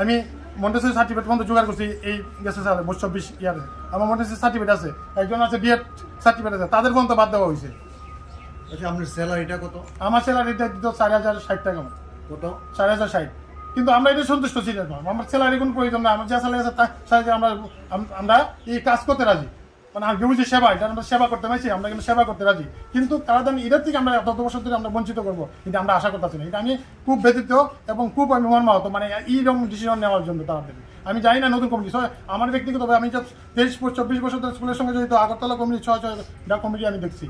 আমি মন্টেসরি সার্টিফিকেট পর্যন্ত জোগাড় করছি এই গেছে সালে, মোট চব্বিশ ইয়ারে। আমার মন্টেসরি সার্টিফিকেট আছে, একজন আছে বিএড সার্টিফিকেট আছে, তাদের পর্যন্ত বাদ দেওয়া হয়েছে। আচ্ছা, আপনার স্যালারিটা কত? আমার স্যালারিটা দিত চার হাজার ষাট টাকা মতো। কত? চার হাজার ষাট। কিন্তু আমরা এটা সন্তুষ্ট ছিলাম না। আমার স্যালারি কোনো প্রয়োজন না, আমার যে স্যালারি আছে তা স্যালারি আমরা, আম-, আমরা এই কাজ করতে রাজি। মানে আমি বুঝি সেবা, এটা আমরা সেবা করতে পারছি, আমরা কিন্তু সেবা করতে রাজি। কিন্তু তারা যেন এটার থেকে আমরা এত বছর ধরে আমরা বঞ্চিত করবো, এটা আমরা আশা করতেছি না। এটা আমি খুব ব্যথিত এবং খুব আমি মর্মাহত, মানে এইরকম ডিসিশন নেওয়ার জন্য তারা দেবে। আমি জানি না নতুন কমিটি, সবাই আমার ব্যক্তিগতভাবে আমি just তেইশ প-, চব্বিশ বছর ধরে স্কুলের সঙ্গে জড়িত, আগরতলা কমিটি, ছয় ছয় ডাক কমিটি আমি দেখছি।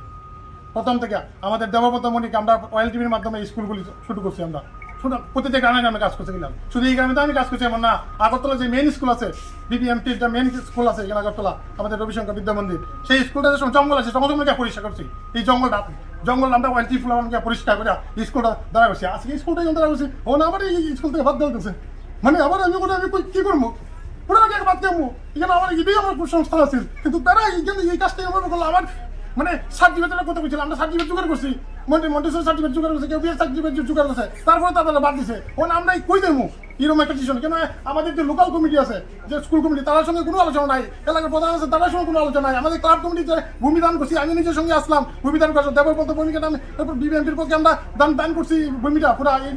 প্রথম থেকে আমাদের দেবব্রত মণিকে আমরা অয়েল টিভির মাধ্যমে স্কুলগুলি শুরু করছি আমরা। শুধু প্রতিটা গ্রামে গ্রামে কাজ করতে গেলাম। শুধু এই গ্রামে তো আমি কাজ করছি এমন না, আগরতলা যে মেইন স্কুল আছে, বিবিএমটির যে মেইন স্কুল আছে এখানে আগরতলা, আমাদের রবিশঙ্কর বিদ্যা মন্দির, সেই স্কুলটা যে সময় জঙ্গল আছে, তখন আমরা গিয়ে পরিষ্কার করছি। এই জঙ্গলটা, জঙ্গল আমরা অয়েল টিভি ফুলাবান গিয়ে পরিষ্কার করে স্কুলটা দাঁড়া করছি। আজকে স্কুলটা এখানে দাঁড়া করছি, ও না, আবার এই স্কুল থেকে বাদ দেওয়া হয়েছে। মানে আবার আমি ওটা আমি কই-, কী করবো? পুরা আগে বাদ দেবো। এখানে আমার এটাই আমার কুসংস্কার আছে। কিন্তু তারা এখানে এই কাজটাই আমার করলো। আমার মানে সার্টিফিকেটের কথা বলছিলাম, আমরা সার্টিফিকেট জোগাড় করছি, মন্ডি মন্ডি সার্টিফিকেট জোগাড় করছি, কেউ বিয়ের সার্টিফিকেট জোগাড় করছে, তারপরে তারা বাদ দিছে। ওখানে আমরা কই দেবো এরকম একটা ডিসিশন? কেন আমাদের যে লোকাল কমিটি আছে, যে স্কুল কমিটি, তার সঙ্গে কোনো আলোচনা নাই, এলাকার প্রধান আছে, তার সঙ্গে কোনো আলোচনা নাই। আমাদের ক্লাব কমিটি যে ভূমি দান করছি, আমি নিজের সঙ্গে আসলাম, ভূমি দান করছি, দেবর বলতে ভূমিকা দান, তারপর বিবিএমপির পক্ষে আমরা দান দান করছি ভূমিটা, পুরা এই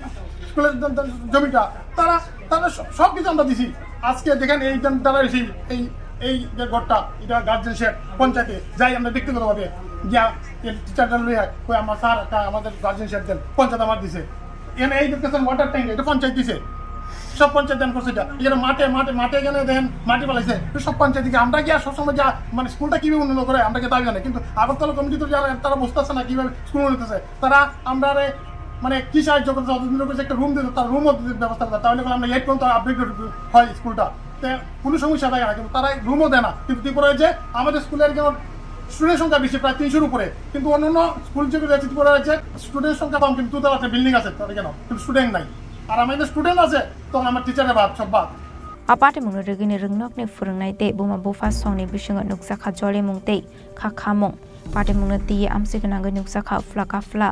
স্কুলের দান- দান- জমিটা, তারা তারা সব কিছু আমরা দিছি। আজকে দেখেন এই যে তারা এসে এই এই যে ঘরটা, এটা গার্জেন শেড পঞ্চায়েতে যাই আমরা ব্যক্তিগতভাবে গিয়া টিচারটা লইয়া কই আমার স্যার একটা আমাদের গার্জেন শেড দেন, পঞ্চায়েত আমার দিছে। এখানে এই দেখতেছেন ওয়াটার ট্যাঙ্ক, এটা পঞ্চায়েত দিছে, সব পঞ্চায়েত দান করছে। এটা এখানে মাঠে মাঠে মাঠে এখানে দেখেন মাটি ফালাইছে, এটা সব পঞ্চায়েত দিকে। আমরা গিয়া সবসময় যা মানে স্কুলটা কিভাবে উন্নত করে আমরা কি দাবি জানাই, কিন্তু আগরতলা কমিটি তো যারা তারা বুঝতেছে না কিভাবে স্কুল উন্নত হচ্ছে। তারা আমরা মানে কি সাহায্য করতে, যতদিন করছে একটা রুম দিতে, তার রুমও দিতে ব্যবস্থা করতে, তাহলে আমরা এইট পর্যন্ত আপডেট হয় স্কুলটা। তো কোনো সমস্যা থাকে না, কিন্তু তারা রুমও দেয় না। কিন্তু ত্রিপুরা রাজ্যে আমাদের স্কুলের কেন স্টুডেন্ট সংখ্যা বেশি, প্রায় তিনশোর উপরে, কিন্তু অন্যান্য স্কুল যেগুলো আছে ত্রিপুরা রাজ্যে স্টুডেন্ট সংখ্যা কম, কিন্তু দুতলা একটা বিল্ডিং আছে তাদের কেন, কিন্তু স্টুডেন্ট নাই। আর আমাদের স্টুডেন্ট আছে, তখন আমার টিচারের বাদ, সব বাদ। A patimungno rwgwini rwngnokni phwrwngnai tei buma bupha songni bisingo nukjakha jolimung tei kha khamung. Patimungno twiwi amchwk nangwi nukjakha phla kaphla.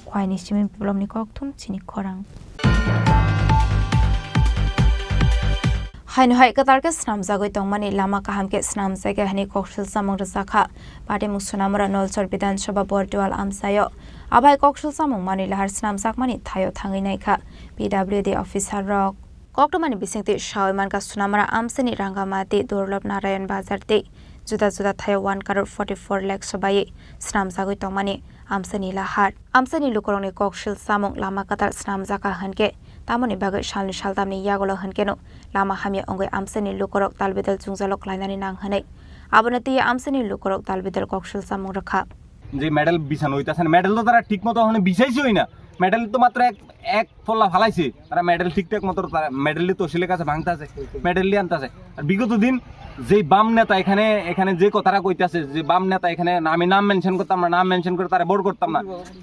Khwaini simi biplopni kokthum chini khorang. Haino hai kwtal khe swnamjagwi tongmani lama kaham khe swnamjak ya hwnwi koksil chamung rwjakha. Patimung Sonamura Nolsor Bidhan Sabha Bordual amchaio. Abai koksil chamung manwi lahar swnamjakmani thaio thangwi naikha P W D officer rok. Koktwmani bisingtwi sawi mankha Sonamura amchaini Rangamati, Durlab Narayan Bazar tei juda juda thaio one crore forty four lakh sobai swnamjagwi tongmani amchaini lahar. Amchaini lukurokni koksil chamung lama kwtal swnamjakha hwnkhe tamoni bagwi salni saltamni yagulo hwnkhe no lama hamya wngwi amchaini lukurok dalbidal chungjalok lainani nang hwnwi. Abono twiwi amchaini lukurok dalbidal koksil chamung rwkha. যে মেডেল বিছানো হইতাছে না, মেডেল তো তারা ঠিক মতো ওখানে বিছাইছেই না, মেডেল তো মাত্র এক এক ফল্লা ফালাইছে, তারা মেডেল ঠিকঠাক মতো তারা মেডেল তো সিলে কাছে ভাঙতাছে, মেডেল নিয়ে আনতাছে। আর বিগত দিন যেই বাম নেতা এখানে এখানে যে কথাটা কইতাছে যে বাম নেতা এখানে আমি নাম মেনশন করতাম না, নাম মেনশন করে তারা ভোট করতাম না।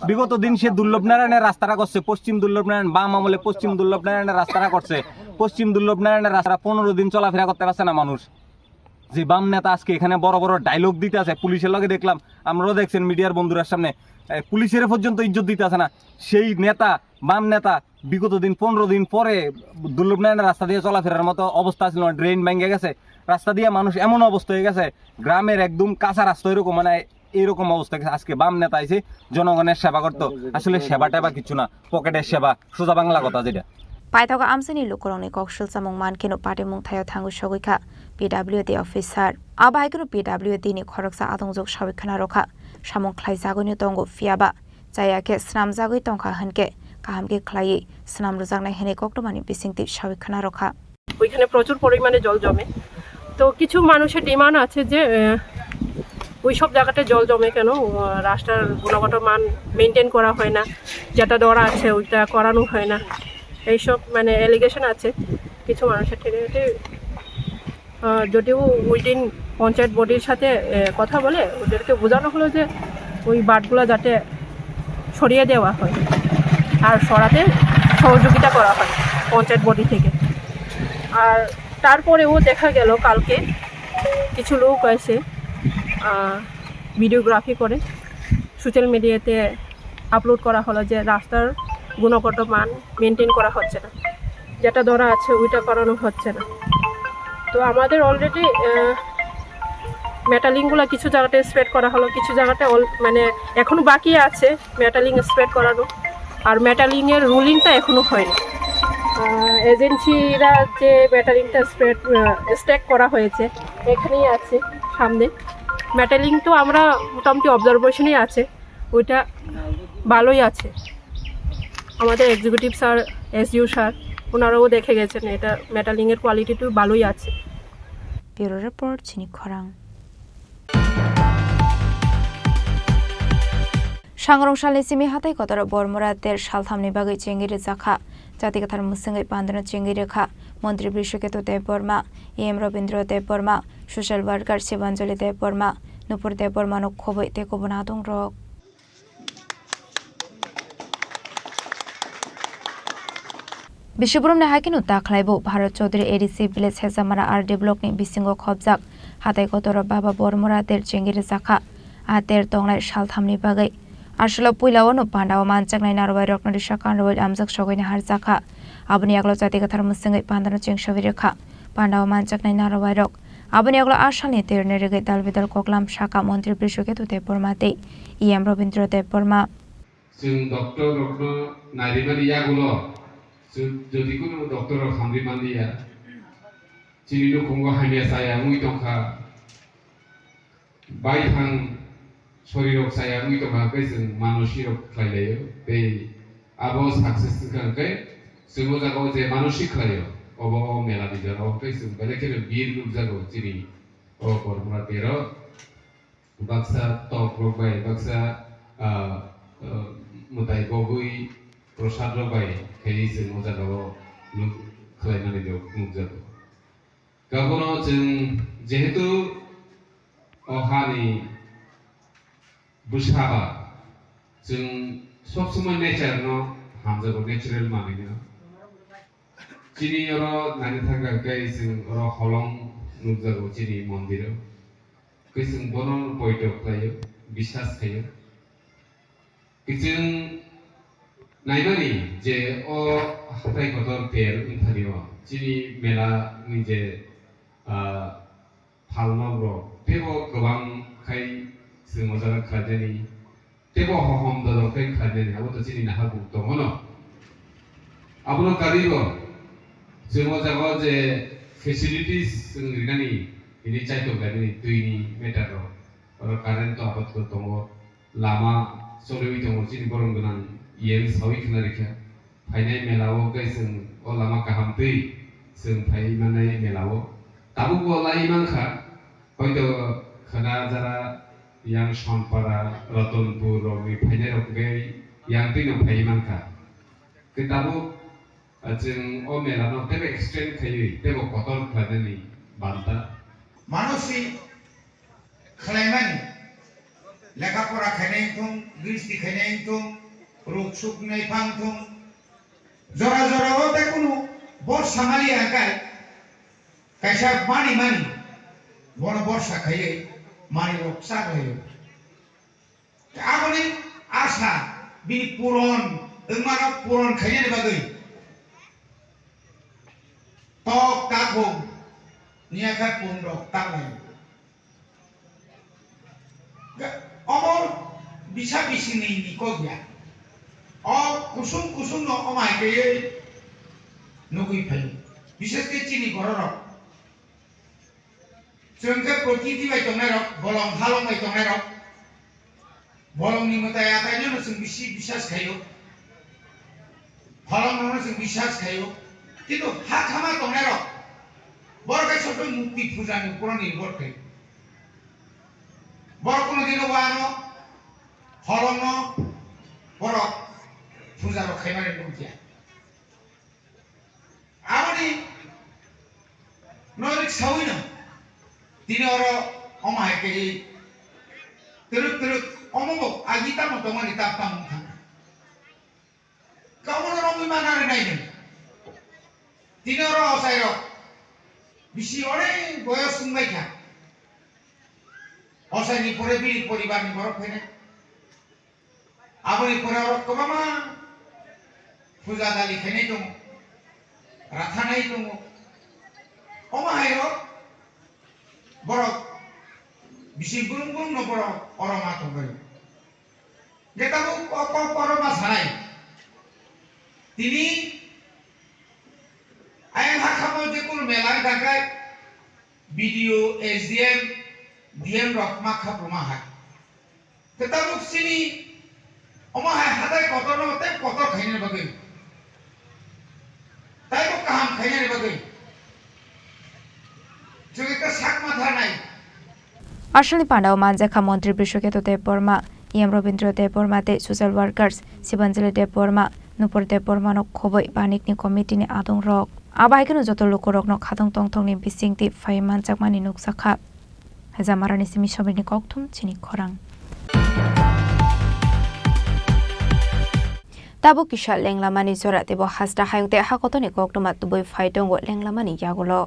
বিগত দিন সে দুর্লভ নারায়ণের রাস্তাটা করছে, পশ্চিম দুর্লভ নারায়ণ, বাম আমলে পশ্চিম দুর্লভ নারায়ণের রাস্তাটা করছে। পশ্চিম দুর্লভ নারায়ণের রাস্তা পনেরো দিন চলাফেরা করতে পারছে না মানুষ। যে বাম নেতা আজকে এখানে বড় বড় ডায়লগ দিতে আছে, পুলিশের লগে দেখলাম, আমরাও দেখছেন মিডিয়ার বন্ধুরার সামনে, এ, পুলিশের পর্যন্ত ইজ্জত দিতে আছে না। সেই নেতা, বাম নেতা বিগত দিন পনেরো দিন পরে দুর্লভ নারায়ণের রাস্তা দিয়ে চলাফেরার মতো অবস্থা ছিল না, ড্রেন ভেঙে গেছে, রাস্তা দিয়ে মানুষ এমন অবস্থা হয়ে গেছে, গ্রামের একদম কাঁচা রাস্তা এরকম, মানে এইরকম অবস্থা। আজকে বাম নেতা আইছে জনগণের সেবা করতো, আসলে সেবা টেবা কিচ্ছু না, পকেটের সেবা, সোজা বাংলা কথা যেটা। Paithago amchaini lukurokni koksil chamung mankheno patimung thaio thangwi sogwi kha P W D officer. Abo hai kheno P W D ni khoroksa atongjwk sawi khwna rwkha. Samung khlaijagwino tongo, phiya ba chaya khe swnamjagwi tongkha hwnkhe kaham khe khlaiwi swnam rwjaknai hwnwi koktwmani bisingtwi sawi khwna rwkha. ওইখানে প্রচুর পরিমাণে জল জমে। তো কিছু মানুষের ডিমান্ড আছে যে, আহ, ওই সব জায়গাতে জল জমে কেন? আহ, রাস্তার গুণগত মান মেনটেন করা হয় না, যেটা দেওয়া আছে ওইটা করানো হয় না, এইসব মানে অ্যালিগেশন আছে কিছু মানুষের থেকে। এতে, আহ, যদিও ওই দিন পঞ্চায়েত বডির সাথে, আহ, কথা বলে ওদেরকে বোঝানো হলো যে ওই বাঁটগুলো যাতে সরিয়ে দেওয়া হয় আর সরাতে সহযোগিতা করা হয় পঞ্চায়েত বডি থেকে। আর তারপরেও দেখা গেল কালকে কিছু লোক এসে, আহ, ভিডিওগ্রাফি করে সোশ্যাল মিডিয়াতে আপলোড করা হলো যে রাস্তার গুণগত মান মেনটেন করা হচ্ছে না, যেটা ধরা আছে ওইটা করানো হচ্ছে না। তো আমাদের অলরেডি মেটালিংগুলো কিছু জায়গাতে স্প্রেড করা হলো, কিছু জায়গাতে অল মানে এখনও বাকি আছে মেটালিং স্প্রেড করানো, আর মেটালিংয়ের রুলিংটা এখনও হয়নি। এজেন্সিরা যে মেটালিংটা স্প্রেড স্ট্যাক করা হয়েছে এখানেই আছে সামনে। মেটালিং তো আমরা মোটামুটি অবজারভেশনেই আছে, ওইটা ভালোই আছে। আমাদের এক্সিকিউটিভ স্যার, এসডিও স্যার, ওনারাও দেখে গেছেন, এটা মেটালিংয়ের কোয়ালিটি তো ভালোই আছে। Bureau report, chini khorang. Sangrong salni simi hatai kotoro Bormura der salthamni bagwi chengwi rwjakha. Jati kwthar mwswngwi pandano chengwi rwkha. Montri Brishoketu Debbarma, E M Robindra Debbarma, social worker Shibanjali Debbarma, Nupur Debbarmano khobwi tei kubun adongrok. Bisibrumni hai kheno ta khlaibo Bharat Chaudhary A D C village Hejamara R D block ni bisingo khobjak hatai kotoro Baba Bormora ter chengwi rwjakha. A ter tongnai salthamni bagwi. Aswkno puila o no pandao manjaknai narwai rokno risa kanrwai amjak sogwi naharjakha. Aboni yagulo chati kwthar mwswngwi pandano chengsawi rwkha. Pandao manjaknai narwai rok. Aboni yagulo a salni terni rwgwi dal bidal koklam sakha Montri Brishoketu Debbarma tei E M Robindra Debbarma. Chwng doctor rokno narimani yagulo, chwng jodi kunu doctor rok hamri manliya, chini nukhungo hamya chaya wngwi tongkha, baithang sorirok chaya wngwi tongkha, hwnkhe chwng manosirok khlailaio, tei abo success wngkha hwnkhe chwng o jagao je manosik khlaio, obo o mela ni jora o hwnkhe chwng belai kheno bir nukjago chini o Bormora tero. Baksa tok rok bai, baksa, ah, ah, mwtai bogwi prosad rok bai khaiwi chwng o jaga o nuk-, khlaimani rok nukjago. Abono chwng jehetu o hani bwsa ba, chwng sob somoi nature no hamjago, natural manwi no. Chini oro naina thangkha hwnkhe chwng oro holong nukjago chini mondiro. Khe chwng bono poito khlaio, biswas khaio. Khe chwng naimani je o hatai kotor ter wngthani o chini mela ni je, ah, phalnok rok teibo kwbang khai chwng o jaga khlaijani. Teibo hohom dodok tei khlainani abo to chini naharmung tongo no. Abono karwi bo chwng o jaga o je facilities chwng rinani hwnwi chaitok lainani twini matter rok. Oro current to apato tongo, lama choliwi tongo, chini borom gwnang iyang sawi khna rikha. Phainai mela o khe chwng o lama kaham twi chwng phai manai mela o. Tabuk bo lai mankha, hoito khwna jara yang Sonpara, Ratanpur rokni phainai rok khe yang twi no phai mankha. Khe tabuk, ah, chwng o mela no teibo extend khaiwi teibo kotor khlainani banta. Mano si khlaimani, lekha pora khainai wngthung, gristi khainai wngthung, ruk suknai pha wngthung, jora jora o tei kunu borsa mali angkai, kaisa mani mani, bono borsa khaiwi mani rok cha khlaio. Aboni asa bini puron wngmano puron khainani bagwi tok takhuk niya khe pun rok tanglai. Omo bisa bisingni ni kok ya. O kusung kusung no omo hai khe nugwi phaio. Bishes khe chini bororok. Chwng khe prokriti bai tongnairok, bolong halong bai tongnairok, bolongni mwtai ataino chwng bisi biswas khaio, holongno chwng biswas khaio, kintu ha khama tongnairok, borok khe sob mukti puja ni upor nirbhor khaio. Borok kono dino wano, holongno borok puja rok khaimani nukya. Aboni norik sawino tini oro omo hai khe twrwk twrwk omo bo agi tamo tongmani tap tamo wngkha. Kamono romwi mana rwnai nw. Tini oro ochairok bisi onek boyos wngbai kha. Ochaini pore bini poribarni borok phainai. Aboni pore oro kwbangma puja dali khainai tongo, rathanai tongo. Omo hai rok borok bising brum brum no borok oro ma tongbai. Je tabuk o kok oro ma sanai. Tini ayang hakhamo je kunu mela wngkha khe B D O, S D M, D M rok ma khapruma hai. Kwtal rok chini omo hai hatai kotor no tei kotor khainani bagwi. Tei bo kaham khainani bagwi. Chwng ekta sak ma tharnai. Aswkni pandao manjakha Montri Brishoketu Debbarma, E M Robindra Debbarma tei social workers Sibanjali Debbarma, Nupur Debbarmano khoboi banikni committee ni adongrok. Abo hai kheno joto lukurokno khatong tongthokni bisingtwi phai manjakmani nukjakha. Jamarani simi Somirni kokthum chini khorang. Tabuk kisa lenglamani jora teibo hasta hayung tei hakotorni koktwma tubui phai tongo lenglamani yagulo.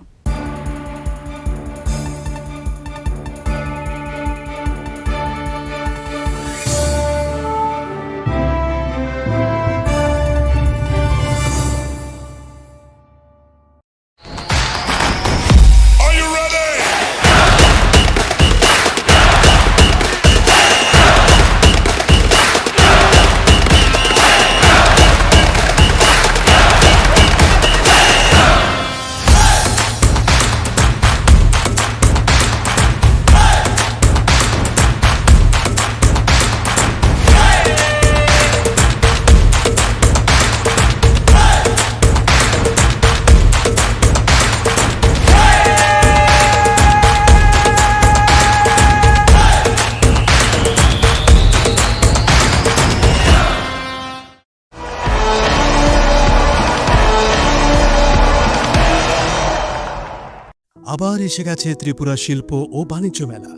আবার এসে গেছে ত্রিপুরা শিল্প ও বাণিজ্য মেলা।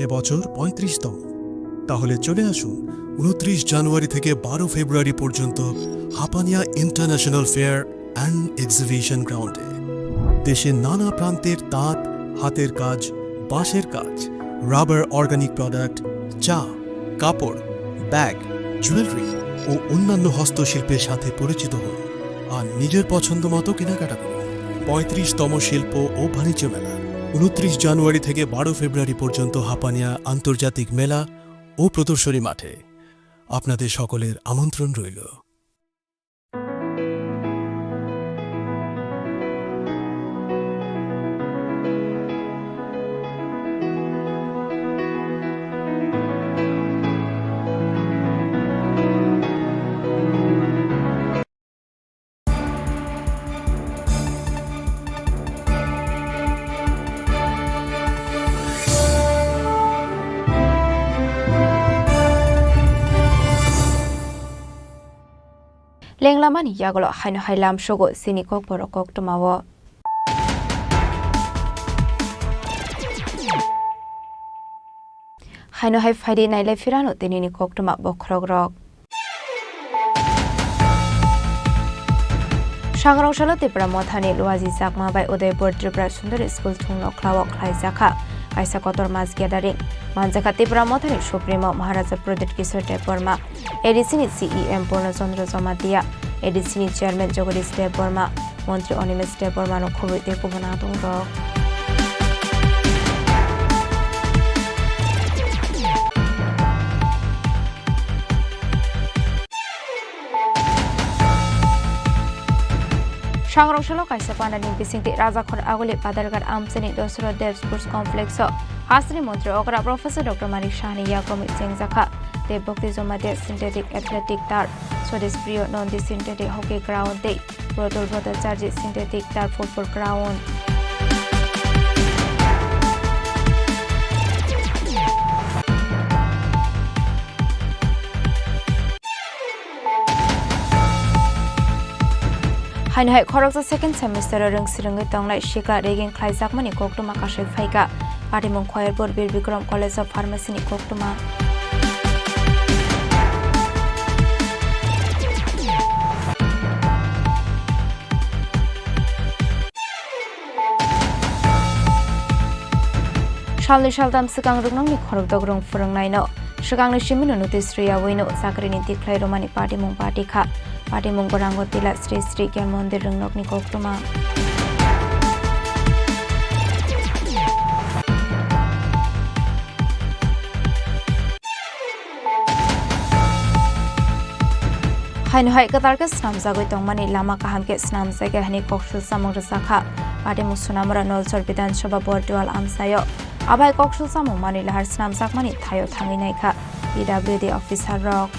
এবছর পঁয়ত্রিশতম। তাহলে চলে আসুন ঊনত্রিশ জানুয়ারি থেকে বারো ফেব্রুয়ারি পর্যন্ত Hapania international fair and exhibition গ্রাউন্ডে। দেশের নানা প্রান্তের তাঁত, হাতের কাজ, বাঁশের কাজ, রাবার, অর্গানিক প্রোডাক্ট, চা, কাপড়, ব্যাগ, জুয়েলারি ও অন্যান্য হস্তশিল্পের সাথে পরিচিত হন আর নিজের পছন্দ মতো কেনাকাটা করুন। পঁয়ত্রিশতম শিল্প ও বাণিজ্য মেলা, ঊনত্রিশ জানুয়ারি থেকে বারো ফেব্রুয়ারি পর্যন্ত হাপানিয়া আন্তর্জাতিক মেলা ও প্রদর্শনী মাঠে। আপনাদের সকলের আমন্ত্রণ রইল। Lenglamani yagulo haino hai lamsogo chini kokborok koktwmao. Haino hai phaidi nailai phirano tinini koktwma bokhorokrok. Sangrong salo Tipra Mothani Luaji Chakma bai Udaipur Tripura Sundari School thwngno khlao khlaijakha kaisa kotor mass gathering. Manjakha Tipra Mothani Supremo Maharaja Pradyut Kishore Debbarma, A D C ni C E M Purna Chandra Jamatia, A D C ni Chairman Jagadish Debbarma, Montri Animesh Debbarmano khobwi tei kubun adongrok. Sangrong salo kaisa pandani bisingtwi Rajakhor Aguli Padarghat amchaini Dosaro Dev Sports Complex o hasteni montri okra Professor Doctor Manik Sahani yakromwi chengjakha tei Bhakti Jamatia Synthetic Athletic Turf, Swadesh Priyo Nandi Synthetic Hockey Ground tei Brotul Bhattacharjee Synthetic Turf Football Ground. Haino hai khoroksa second semester o rwngsirwngwi tongnai sikla ragging khlaijakmani koktwma kasui phaikha. Patimung Khoyerpur Bir Bikram College of Pharmacy ni koktwma. Salnwi saltham swkang rwngnokni khorokdok rwng phwrwngnaino swkangni simino notice rwyawi'-no chakrini tikhlai rwmani patimung patikha. Patimung gwnango tila Sri Sri Gyan Mondir rwngnokni koktwma. Haino hai kwtal khe swnamjagwi tongmani lama kaham khe swnamjakya hwnwi koksil chamung rwjakha. Patimung Sonamura Nolsor Bidhan Sabha Bordual amchaio. Abai koksil chamung manwi lahar swnamjakmani thaio thangwi naikha P W D officer rok.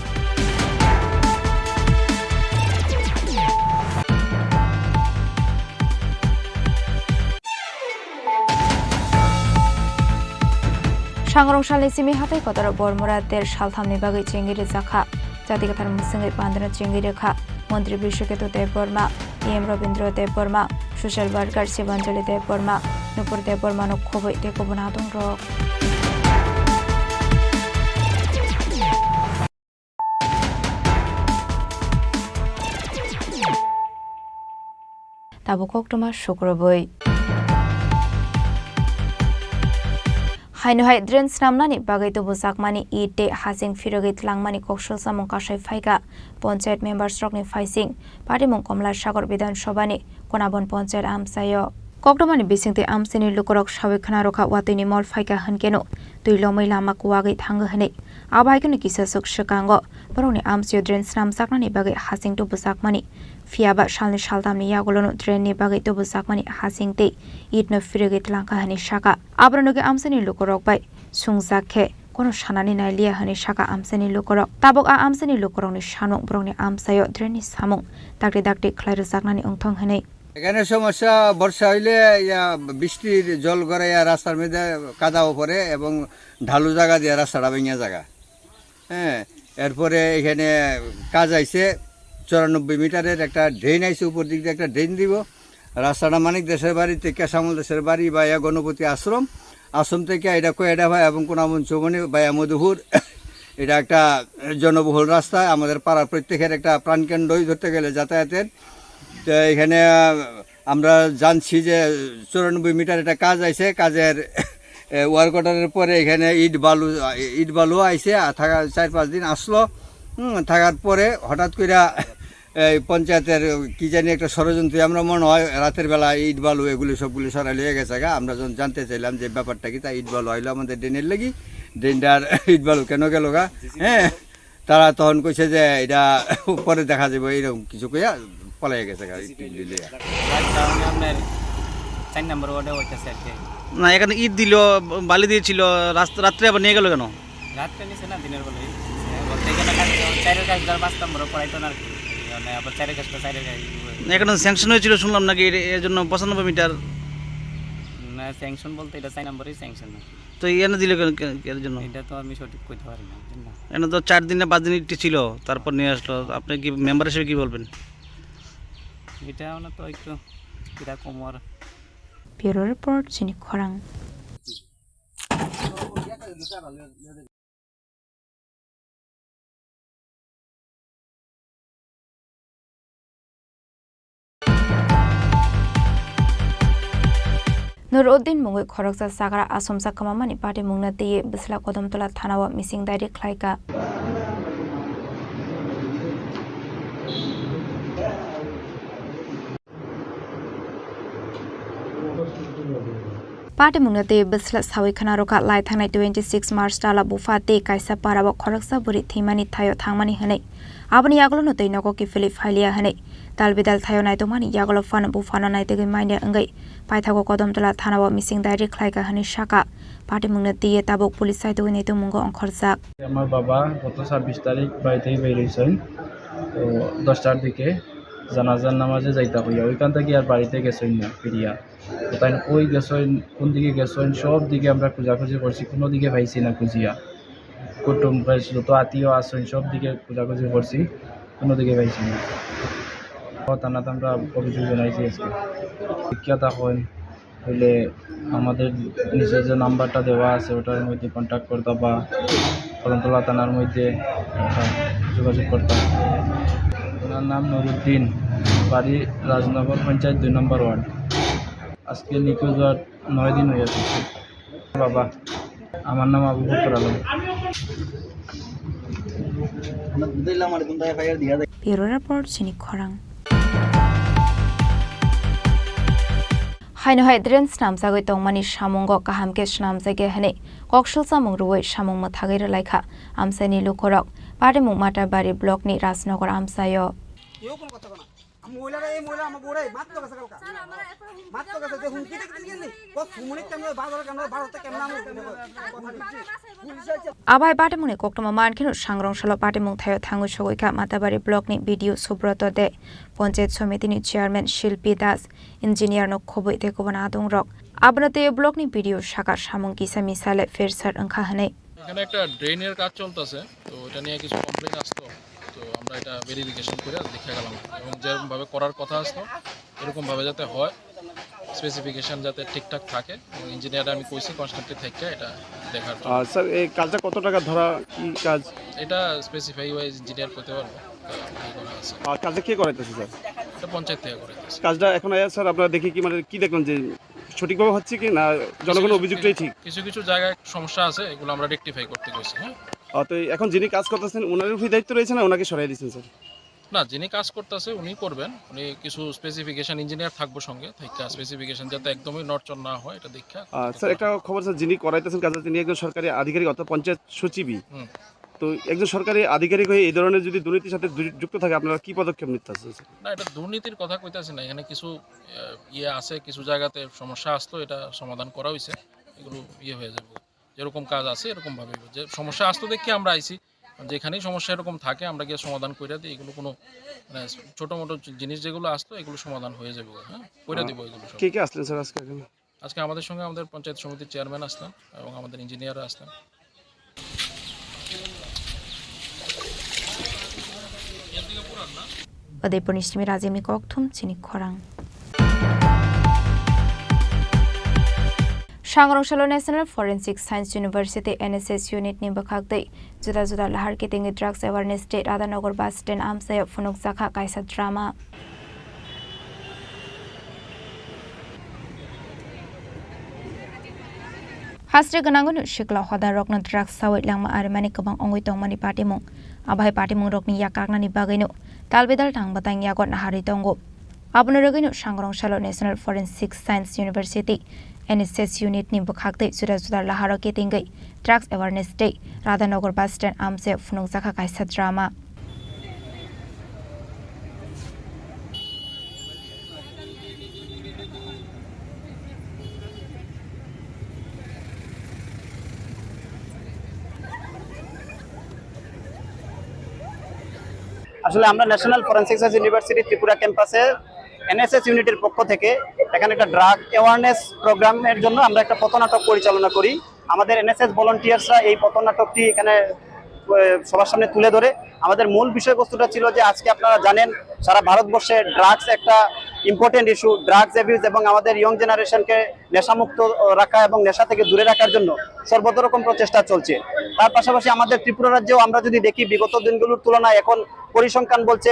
Sangrong salni simi hatai kotoro Bormura ter salthamni bagwi chengwi rwjakha. Jati kwthar mwswngwi pandano chengwi rwkha Montri Bishwaketu Debbarma, E M Rabindra Debbarma, social worker Shibanjali Debbarma, Nupur Debbarmano khobwi tei kubun adongrok. tabuk koktwma sukrubwi. Haino hai drain snamnani bagwi tubujakmani it tei hasing phirogwi tlangmani koksul samung kasai phaikha panchayat members rokni phaising, patimung Komla Sagar Bidhan Sabhani Konabon panchayat amchaio. Koktwmani bisingtwi amchaini lukurok sawi khna rwkha watwini mol phaikha hwnkeno twi lomwi lama kuwagwi thango hwnwi. Abo hai kheno kisaswk swkango borokni amchaio drain snamjaknani bagwi hasing tubujakmani. Phiyaba salni saltamni yagulono drainni bagwi tubujakmani hasing tei itno phirogwi tlangkha hwnwi sakha. Aborok nugwi amchaini lukurok bai sungjak khe kono sanani nailiya hwnwi sakha amchaini lukurok. Tabuk a amchaini lukurokni samung borokni amchaio drainni samung dakti dakti khlai rwjaknani wngthong hwnwi. এখানে সমস্যা, বর্ষা হইলে ইয়া বৃষ্টির জল গড়াইয়া রাস্তার মধ্যে কাদাও পড়ে এবং ঢালু জায়গা দিয়ে রাস্তাটা ভেঙে জায়গা। হ্যাঁ, এরপরে এখানে কাজ আইছে, চুরানব্বই মিটারের একটা ড্রেন আইছে, উপর দিক দিয়ে একটা ড্রেন দিব। রাস্তাটা মানিক দেশের বাড়ি থেকে শ্যামল দেশের বাড়ি বা ইয়া গণপতি আশ্রম, আশ্রম থেকে এটা কয়ডাভা এবং কোনাবন চৌমনি বা ইয়া মধুপুর। এটা একটা জনবহুল রাস্তা, আমাদের পাড়ার প্রত্যেকের একটা প্রাণকেন্দ্রই ধরতে গেলে যাতায়াতের। তো এখানে আমরা জানছি যে চুরানব্বই মিটার এটা কাজ আইছে, কাজের, এ, ওয়ার্ক অর্ডারের পরে এখানে ইট বালু, ইট বালু আইছে, আর থাকা চার পাঁচ দিন আসলো। হুম, থাকার পরে হঠাৎ কইরা এই পঞ্চায়েতের কি জানি একটা ষড়যন্ত্র, আমরা মনে হয় রাতের বেলা ইট বালু এগুলি সবগুলি সরাই লিয়ে গেছে গা। আমরা যখন জানতে চাইলাম যে ব্যাপারটা কি, তা ইট বালু আইলো আমাদের ড্রেনের লাগি, ড্রেনটার ইট বালু কেন গেল গা? হ্যাঁ, তারা তখন কইছে যে এটা পরে দেখা যাবে, এরকম কিছু কইয়া পলাই গেছে গাড়ি টিপ দিলে। রাস্তা মানে আপনার চার নম্বর ওয়ার্ডে হইতেছে আর কি। না, এখানে ইট দিল, বালি দিয়েছিল, রাস্তা, রাত্রে আবার নিয়ে গেল কেন? রাত্রে নিছে না, দিনের বেলায়। বলতে গেলে কালকে চারের কাজ ধর পাঁচ নম্বরে পড়াইতো না আর কি। মানে আবার চারের কাজটা চারের কাজ। এখানে স্যাংশন হয়েছিল শুনলাম নাকি, এর, এর জন্য পঁচানব্বই মিটার? না, স্যাংশন বলতে এটা চার নম্বরেই স্যাংশন আর কি। তো এনে দিল কেন, কে-, এর জন্য? এটা তো আমি সঠিক কইতে পারি না, বুঝলেন না? এনে তো চার দিন না পাঁচ দিন ইট্টি ছিল, তারপর নিয়ে আসলো। আপনি কি মেম্বার হিসেবে কি বলবেন? এটা মানে তো একটু কিরকম আর। Bureau report, Chini Khorang. Nuruddin mungwi khoroksa chagra achomsa kwmamani patimungno twiwi bwsla Kodomtola thanao mising dairi khlaikha. Patimungno twiwi bwsla sawi khna rwkha lai thangnai twenty six March tala bupha tei kaisa parao khoroksa bwrwi thwimani thaio thangmani hwnwi. Aboni yagulono twi nogo kiphilwi phailiya hwnwi. Tal bidal thaio naitokmani yagulo phano buphano naitugwi manya wngwi paithago Kodomtola thanao mising dairi khlaikha hwnwi sakha. Patimungno twiwi tabuk police saitugwi naitokmungo ongkhorjak. আমার বাবা গত ছাব্বিশ তারিখ বাড়ি থেকে বেরিয়েছেন, তো দশটার দিকে জানাজার নামাজে যাইতা হইয়া ওইখান থেকে আর বাড়িতে গেছেন না ফিরিয়া। তো তাই কই গেছেন, কোন দিকে গেছেন, সব দিকে আমরা খোঁজাখুঁজি করছি, কোনো দিকে পাইছি না খুঁজিয়া। কুটুম প্রায় যত আত্মীয় আছেন, সব দিকে খোঁজাখুঁজি করছি, কোনো দিকে পাইছি না। ও থানাতে আমরা অভিযোগ জানাইছি আজকে। বিখ্যাত হন হইলে আমাদের নিচে যে নাম্বারটা দেওয়া আছে, ওটার মধ্যে কন্ট্যাক্ট করতা বা কদমতলা থানার মধ্যে একটা যোগাযোগ করতা। ওনার নাম নুরুদ্দিন, বাড়ি রাজনগর পঞ্চায়েত দুই নম্বর ওয়ার্ড। আজকে নিখোঁজ হওয়ার নয় দিন হয়ে গেছে। বাবা, আমার নাম আবু বকর Alam. Bureau report, Chini Khorang. Haino hai drain snamjagwi tongmani samungo kaham khe snamjakya hwnwi koksul chamung rwui samung mwthagwi rwlaikha amchaini lukurok. Patimung Matabari block ni Rajnagar amchaio. আমি মহিলারা, এই মহিলা আমার বউরাই মাত্র গেছে কালকা। মাত্র গেছে যে হুমকি দেখতে গেলি, ও সুমনিক কেমনে, বাজারে কেমনে, ভারতে কেমনে, আমি কথা দিচ্ছি। পুলিশ আছে। Abai patimungni koktwma mankheno sangrong salo patimung thaio thangwi sogwi kha Matabari block ni B D O Subroto de, Panchayat Somiti ni Chairman Shilpi Das, Engineer no khobwi tei kubun adong rok. Abono tei block ni B D O sakha samung kisa misa le phersar wngkha hwnwi. এখানে একটা ড্রেনের কাজ চলতেছে, তো এটা নিয়ে কিছু কমপ্লেন আসতো, তো আমরা এটা ভেরিফিকেশন করে দেখে গেলাম এবং যেরকমভাবে করার কথা আসতো এরকমভাবে যাতে হয়, স্পেসিফিকেশন যাতে ঠিকঠাক থাকে এবং ইঞ্জিনিয়ার আমি কইছি কনস্ট্রাক্টর থেকে এটা দেখার জন্য। আহ, স্যার, এই কাজটা কত টাকা ধরা, কি কাজ? এটা স্পেসিফাই ওয়াইজ ইঞ্জিনিয়ার করতে পারবো। আর কাজে কে করাইতেছে, স্যার? এটা পঞ্চায়েত থেকে করে দিয়েছে। কাজটা এখন আয়া স্যার, আপনারা দেখে কি, মানে, কি দেখলেন যে সঠিকভাবে হচ্ছে কি না জনগণের কিছু, অভিযোগটাই ঠিক? কিছু কিছু জায়গায় সমস্যা আছে, এগুলো আমরা রেকটিফাই করতে কইছি। হ্যাঁ। আহ, তো এই এখন যিনি কাজ করতেছেন, ওনার উপরে দায়িত্ব রয়েছে না ওনাকে সরাই দিয়েছেন স্যার? না, যিনি কাজ করতেছে উনি করবেন। উনি কিছু স্পেসিফিকেশন, ইঞ্জিনিয়ার থাকবো সঙ্গে, থাইকা স্পেসিফিকেশন যাতে একদমই নড়চড় না হয়, এটা দেখে। আহ, স্যার, একটা খবর স্যার, যিনি করাইতেছেন কাজ, তিনি একজন সরকারি আধিকারিক, অর্থাৎ পঞ্চায়েত সচিবই। হুম। তো একজন সরকারি আধিকারিক হয়ে এই ধরনের যদি দুর্নীতির সাথে জড়ি-, যুক্ত থাকে, আপনারা কি পদক্ষেপ নিতে চাচ্ছেন স্যার? না, এটা দুর্নীতির কথা কইতাছি না। এখানে কিছু, আহ, ইয়ে আছে, কিছু জায়গাতে সমস্যা আসতো, এটা সমাধান করা হয়েছে। এগুলো ইয়ে হয়ে যাবে। যেরকম কাজ আছে, এরকম ভাবে যে সমস্যা আসতো দেখে আমরা আইছি। যেখানেই সমস্যা এরকম থাকে, আমরা গিয়ে সমাধান কইরা দিই। এগুলো কোনো, মানে, ছোট মোটো জিনিস যেগুলো আসতো, এগুলো সমাধান হয়ে যাবে। হ্যাঁ, কইরা দিব এগুলো সব। কে কে আসলেন স্যার আজকে এখানে? আজকে আমাদের সঙ্গে আমাদের পঞ্চায়েত সমিতির চেয়ারম্যান আসলেন এবং আমাদের ইঞ্জিনিয়াররা আসলেন। Udaipurni simi Rajimni kokthum chini khorang. Sangrong salo National Forensic Science University, N S S unit ni bwkhak twi juda juda lahar kitingwi drugs awareness day Radhanagar bus stand amchaio phunukjakha kaisa drama. Hasri gwnangwino sikla hodarokno drugs sawi langma arimani kwbang wngwi tongmani patimung. Abohai patimungrokni yak kaknani bagwino talbidal tangbatang yago naharwi tongo. Abono rwgwino Sangrong salo National Forensic Science University, N S S unit ni bwkhaktwi juda juda laharo kitingwi Drugs Awareness Day, Radhanagar bus stand amchaio phunukjakha kaisa drama. আসলে আমরা national forensic science university Tripura ক্যাম্পাসে এনএসএস ইউনিটের পক্ষ থেকে এখানে একটা drug awareness প্রোগ্রামের জন্য আমরা একটা পথনাটক পরিচালনা করি। আমাদের এনএসএস ভলান্টিয়ার্সরা এই পথনাটকটি এখানে, আহ, সবার সামনে তুলে ধরে। আমাদের মূল বিষয়বস্তুটা ছিল যে আজকে আপনারা জানেন সারা ভারতবর্ষে ড্রাগস একটা ইম্পর্টেন্ট ইস্যু, ড্রাগস অ্যাবিউজ এবং আমাদের ইয়ং জেনারেশনকে নেশামুক্ত রাখা এবং নেশা থেকে দূরে রাখার জন্য সর্বতোরকম প্রচেষ্টা চলছে। তার পাশাপাশি আমাদের ত্রিপুরা রাজ্যেও আমরা যদি দেখি বিগত দিনগুলোর তুলনায় এখন পরিসংখ্যান বলছে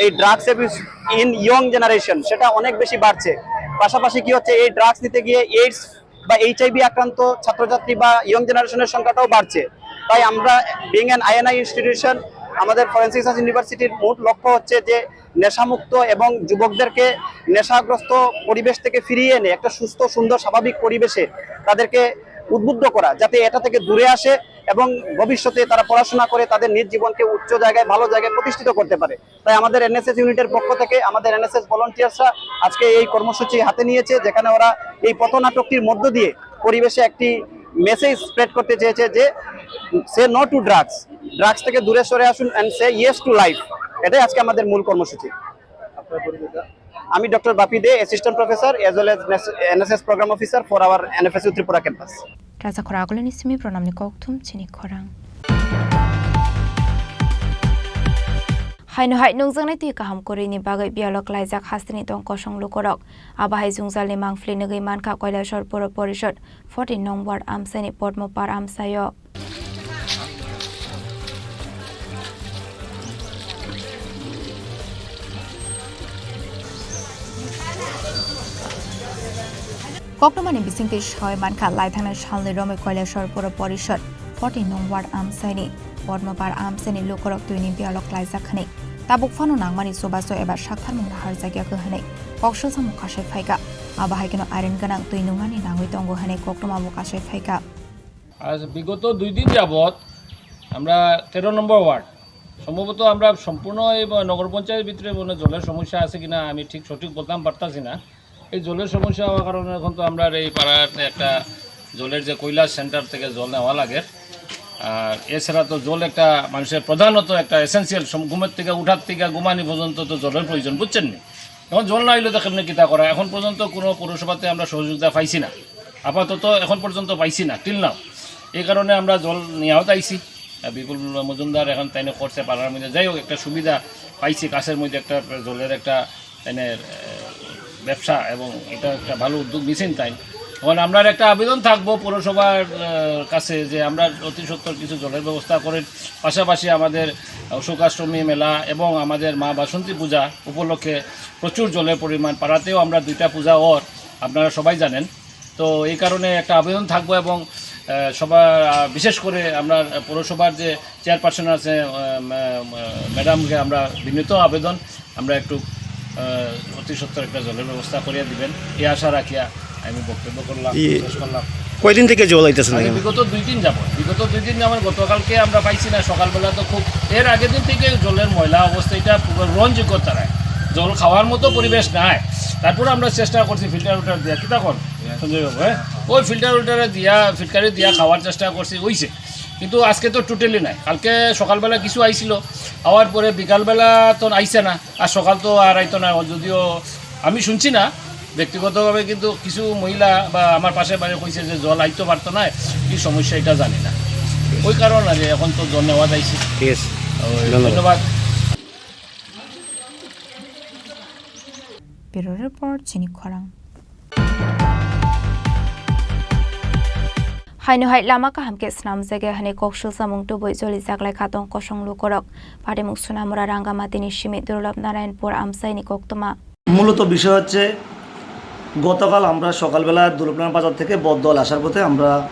এই drugs abuse in young generation সেটা অনেক বেশি বাড়ছে। পাশাপাশি কি হচ্ছে, এই ড্রাগস নিতে গিয়ে এইডস বা এইচআইভি আক্রান্ত ছাত্রছাত্রী বা ইয়ং জেনারেশনের সংখ্যাটাও বাড়ছে। তাই আমরা বিং অ্যান আইএনআই ইনস্টিটিউশন, আমাদের ফরেন্সিক সায়েন্স ইউনিভার্সিটির মূল লক্ষ্য হচ্ছে যে নেশামুক্ত এবং যুবকদেরকে নেশাগ্রস্ত পরিবেশ থেকে ফিরিয়ে এনে একটা সুস্থ, সুন্দর, স্বাভাবিক পরিবেশে তাদেরকে উদ্বুদ্ধ করা, যাতে এটা থেকে দূরে আসে এবং ভবিষ্যতে তারা পড়াশোনা করে তাদের নিজ জীবনকে উচ্চ জায়গায়, ভালো জায়গায় প্রতিষ্ঠিত করতে পারে। তাই আমাদের এনএসএস ইউনিটের পক্ষ থেকে আমাদের এনএসএস ভলান্টিয়ার্সরা আজকে এই কর্মসূচি হাতে নিয়েছে, যেখানে ওরা এই পথনাটকটির মধ্য দিয়ে পরিবেশে একটি মেসেজ স্প্রেড করতে চেয়েছে যে সে নো টু ড্রাগস, ড্রাগস থেকে দূরে সরে আসুন and say yes to life। এটাই আজকে আমাদের মূল কর্মসূচি। আমি doctor Bapi De, assistant professor as well as NSS programme officer for our NFSU Tripura campus. Raja Khoragulini simi pranamni kokthum chini khorang. Haino hai nungjaknai twi kaham kwrwini bagwi biyalo klaijak hasteni tong kosong lukurok. Abo hai jwngjalni mangpili nugwi mankha Koilashwar Puro Porishod forty nong ward amchaini Podmopar amchaio. Koktwmani bisingtwi sawi mankha, laithangnai salni romwi Koilashwar Puro Porishod forty nong ward amchaini Podmopar amchaini lukurok twini biyalo klaijak hwnwi. Tabuk phano nangmani chubachu eba saktharmung naharjakya hwnwi kok swlsamung kasai phaikha. Abo hai kheno iron gwnang twi nungnani nangwi tongo hwnwi koktwmabo kasai phaikha. আজ বিগত দুই দিন যাবৎ আমরা তেরো নম্বর ওয়ার্ড, সম্ভবত আমরা সম্পূর্ণ এই নগর পঞ্চায়েত ভিতরে মনে জলের সমস্যা আছে কিনা আমি ঠিক সঠিক বলতাম পারতাছি না। এই জলের সমস্যা হওয়ার কারণে এখন তো আমরা এই পাড়ার একটা জলের যে কৈলাস সেন্টার থেকে জল নেওয়া লাগে, আর এছাড়া তো জল একটা মানুষের প্রধানত একটা এসেন্সিয়াল, ঘুমের থেকে উঠার থেকে ঘুমানি পর্যন্ত তো জলের প্রয়োজন, বুঝছেন নি? এখন জল না হইলে তো কেমনে কিতা করা? এখন পর্যন্ত কোনো পৌরসভাতে আমরা সহযোগিতা পাইছি না, আপাতত এখন পর্যন্ত পাইছি না, টিল নাও। এই কারণে আমরা জল নিয়েও আইছি। আহ, বিপুল মজুমদার এখন তাইনে করছে পাড়ার মধ্যে, যাই হোক, একটা সুবিধা পাইছি, কাছের মধ্যে একটা জলের একটা, মানে, আহ, ব্যবসা, এবং এটা একটা ভালো উদ্যোগ নিছেন তাই। এখন আমরার একটা আবেদন থাকবো পৌরসভার, আহ, কাছে যে আমরা অতি সত্বর কিছু জলের ব্যবস্থা করেন, পাশাপাশি আমাদের অশোকাষ্টমী মেলা এবং আমাদের মা বাসন্তী পূজা উপলক্ষে প্রচুর জলের পরিমাণ, পাড়াতেও আমরা দুইটা পূজা অর, আপনারা সবাই জানেন। তো এই কারণে একটা আবেদন থাকবো এবং, আহ, সবার, আহ, বিশেষ করে আমরা পৌরসভার যে চেয়ারপারসন আছে, আহ, ম্যা-, ম্যা-, ম্যাডামকে আমরা বিনীত আবেদন, আমরা একটু, আহ, অতি সত্বর একটা জলের ব্যবস্থা করিয়া দিবেন, এই আশা রাখিয়া আমি বক্তব্য করলাম, ই শেষ করলাম। কয়দিন থেকে জল আইতেছে না আরে কেন? বিগত দুই দিন যাবত, বিগত দুই দিন যাবত, গতকালকে আমরা পাইছি না, সকালবেলা তো খুব, এর আগের দিন থেকে জলের ময়লা অবস্থা, এটা পুরো গ্রহণযোগ্য তারায়, জল খাওয়ার মতো পরিবেশ নাই। তারপরে আমরা চেষ্টা করছি ফিল্টার উল্টার দিয়া, কিতা কন সঞ্জয় বাবু, হ্যাঁ, ওই ফিল্টার উল্টারে দিয়া, ফিটকারি দিয়া খাওয়ার চেষ্টা করছি, হইছে, কিন্তু আজকে তো টোটালি নাই। কালকে সকালবেলা কিছু আইছিল, আওয়ার পরে বিকালবেলা তো আইছে না, আর সকাল তো আর আইতো না। যদিও আমি শুনছি না ব্যক্তিগতভাবে, কিন্তু কিছু মহিলা বা আমার পাশের বাড়ি কইছে যে জল আইতো পারতো না, কি সমস্যা এটা জানি না, ওই কারণে আর কি এখন তো জল নেওয়া যাইছে। ঠিক আছে, ওই, ধন্যবাদ। ধন্যবাদ। Bureau Report, Chini Khorang. Haino hai lama kaham khe swnamjak ya hwnwi kok sulsamung tubui jolijak lai kha tong kosong lukurok. Patimung Sonamura Rangamatini simi Durlab Narayanpur amchaini koktwma. মূলত বিষয় হচ্ছে, গতকাল আমরা সকালবেলা দুর্লভনারায়ণ বাজার থেকে বটদল আসার পথে আমরা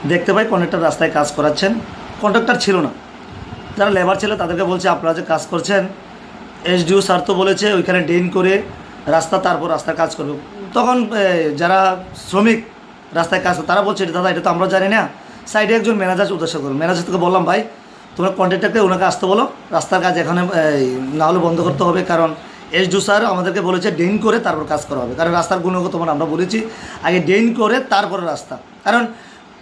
দেখতে পাই কন্ট্রাক্টর রাস্তায় কাজ করাচ্ছেন। কন্ট্রাক্টর ছিল না, যারা লেবার ছিল তাদেরকে বলছে, "আপনারা যে কাজ করছেন, এসডিও স্যার তো বলেছে ওইখানে ড্রেন করে রাস্তা, তারপর রাস্তার কাজ করবে।" তখন, এ, যারা শ্রমিক রাস্তায় কাজ করে, তারা বলছে, "এটা দাদা, এটা তো আমরা জানি না।" সাইডে একজন ম্যানেজার উদ্দেশ্য করে, ম্যানেজার থেকে বললাম, "ভাই, তোমরা কন্ট্রাক্টরকে ওনাকে আসতে বলো, রাস্তার কাজ এখানে, এই, না হলে বন্ধ করতে হবে, কারণ এসডিও স্যার আমাদেরকে বলেছে ড্রেন করে তারপর কাজ করা হবে, কারণ রাস্তার গুণগত মান আমরা বলেছি আগে ড্রেন করে তারপরে রাস্তা, কারণ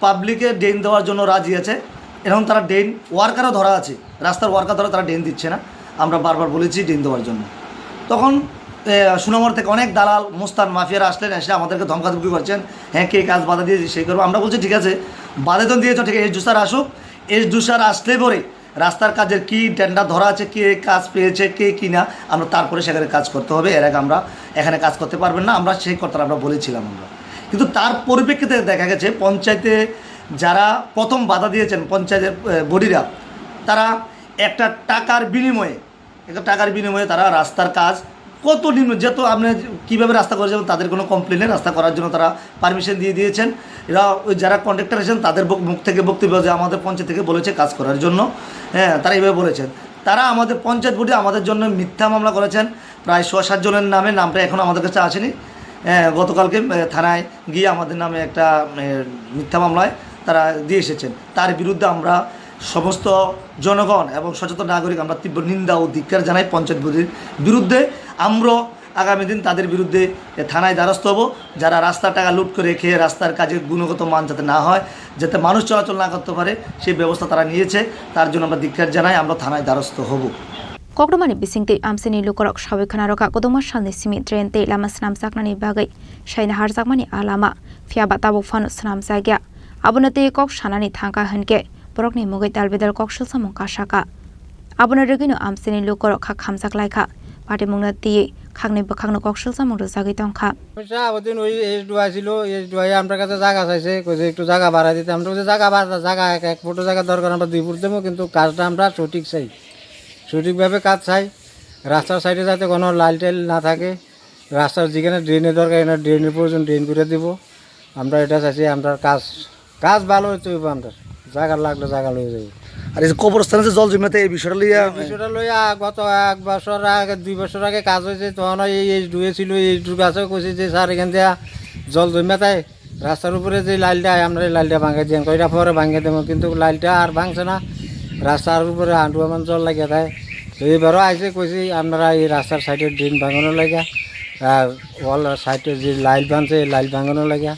পাবলিকে ড্রেন দেওয়ার জন্য রাজি আছে, এখন তারা ড্রেন ওয়ার্কারও ধরা আছে, রাস্তার ওয়ার্কার ধরা, তারা ড্রেন দিচ্ছে না, আমরা বারবার বলেছি ড্রেন দেওয়ার জন্য।" তখন, এ, সুনামর থেকে অনেক দালাল, মুস্তান, মাফিয়ারা আসলেন, এসে আমাদেরকে ধমকাধমকি করছেন, "হ্যাঁ, কে কাজ বাধা দিয়েছে, সেই করবো।" আমরা বলছি, "ঠিক আছে, বাধা তো দিয়েছো, ঠিক আছে, এসডিও স্যার আসুক, এসডিও স্যার আসলে পরে রাস্তার কাজের কি টেন্ডার ধরা আছে, কে কাজ পেয়েছে, কে কি না, আমরা তারপরে সেখানে কাজ করতে হবে, এর আগে আমরা এখানে কাজ করতে পারবেন না।" আমরা সেই কথাটা আমরা বলেছিলাম আমরা। কিন্তু তার পরিপ্রেক্ষিতে দেখা গেছে পঞ্চায়েতে যারা প্রথম বাধা দিয়েছেন, পঞ্চায়েতের, এ, বডিরা, তারা একটা টাকার বিনিময়ে, একটা টাকার বিনিময়ে তারা রাস্তার কাজ কত নিম্ন, যত আপনি কিভাবে রাস্তা করে যাবেন, তাদের কোনো কমপ্লেন নেই, রাস্তা করার জন্য তারা পারমিশন দিয়ে দিয়েছেন। এরা ওই যারা কন্ট্রাক্টর আছেন, তাদের বক-, মুখ থেকে বক্তব্য যে আমাদের পঞ্চায়েত থেকে বলেছে কাজ করার জন্য, হ্যাঁ, তারা এইভাবে বলেছেন। তারা আমাদের পঞ্চায়েত বডি আমাদের জন্য মিথ্যা মামলা করেছেন, প্রায় ছ সাত জনের নামে, নামটা এখনও আমাদের কাছে আসেনি। হ্যাঁ, গতকালকে, এ, থানায় গিয়ে আমাদের নামে একটা, এ, মিথ্যা মামলায় তারা দিয়ে এসেছেন। তার বিরুদ্ধে আমরা সমস্ত জনগণ এবং সচেতন নাগরিক আমরা তীব্র নিন্দা ও ধিক্কার জানাই পঞ্চায়েত বডির বিরুদ্ধে। আমরাও আগামী দিন তাদের বিরুদ্ধে, এ, থানায় দ্বারস্থ হব। যারা রাস্তার টাকা লুট করে খেয়ে রাস্তার কাজের গুণগত মান যাতে না হয়, যাতে মানুষ চলাচল না করতে পারে, সেই ব্যবস্থা তারা নিয়েছে, তার জন্য আমরা ধিক্কার জানাই, আমরা থানায় দ্বারস্থ হব। Kokrwmani bisingtwi amchaini lukurok sawi khna rwkha, kwdwngma salni simi drain tei lama swnamjaknani bagwi saina harjakmani a lama, phiya ba tabuk phano swnamjakya. Abono twi kok sanani thangkha hwnkhe borokni mugwi dalbidal kok sulsamung kasakha. Abono rwgwino amchaini lukurok kha khamjak laikha, patimungno twiwi khakni bwkhakno kok sulsamung rwjagwi tongkha. সমস্যা, ওদিন ওই এসডিও আসিল, এসডিও আইয়া আমরার কাছে জায়গা চাইছে, কইছে একটু জায়গা বাড়াই দিতে। আমরা বলছি, "জায়গা বাড়া, জায়গা এক, এক ফুটো জায়গা দরকার, আমরা দুই ফুট দেবো, কিন্তু কাজটা আমরা সঠিক চাই, সঠিকভাবে কাজ চাই। রাস্তার সাইডে যাতে কোনো লাইল টাইল না থাকে, রাস্তার যেখানে ড্রেনের দরকার, এখানে ড্রেনের প্রয়োজন, ড্রেন করে দিব।" আমরা এটা চাইছি, আমরার কাজ, কাজ ভালো হইতে হইব আমরার। জায়গা লাগলে জায়গা লয়ে যাইব। আর এই যে কবরস্থানে যে জল জমে থাকে, এই বিষয়টা লইয়া এই বিষয়টা লইয়া গত এক বছর আগে, দুই বছর আগে কাজ হয়েছে, তখন এই এসডিও ছিল, এসডিওর কাছে কইছি যে, "স্যার, এখান দিয়া জল জমে থাকে, রাস্তার উপরে যে লাইলটা আয়, আমরা এই লাইলটা ভাঙাই দিয়েন।" কইরা পরে ভাঙিয়ে দেবো, কিন্তু লাইলটা আর ভাঙছে না, রাস্তার উপরে হাঁটু এমন জল লাগিয়ে থাকে। তো এবারও আইসে কইছি, "আপনারা এই রাস্তার সাইডে ড্রেন ভাঙানো লাগে, আর ওয়াল সাইডে যে লাইল ভাঙছে, এই লাইল ভাঙানো লাগে।"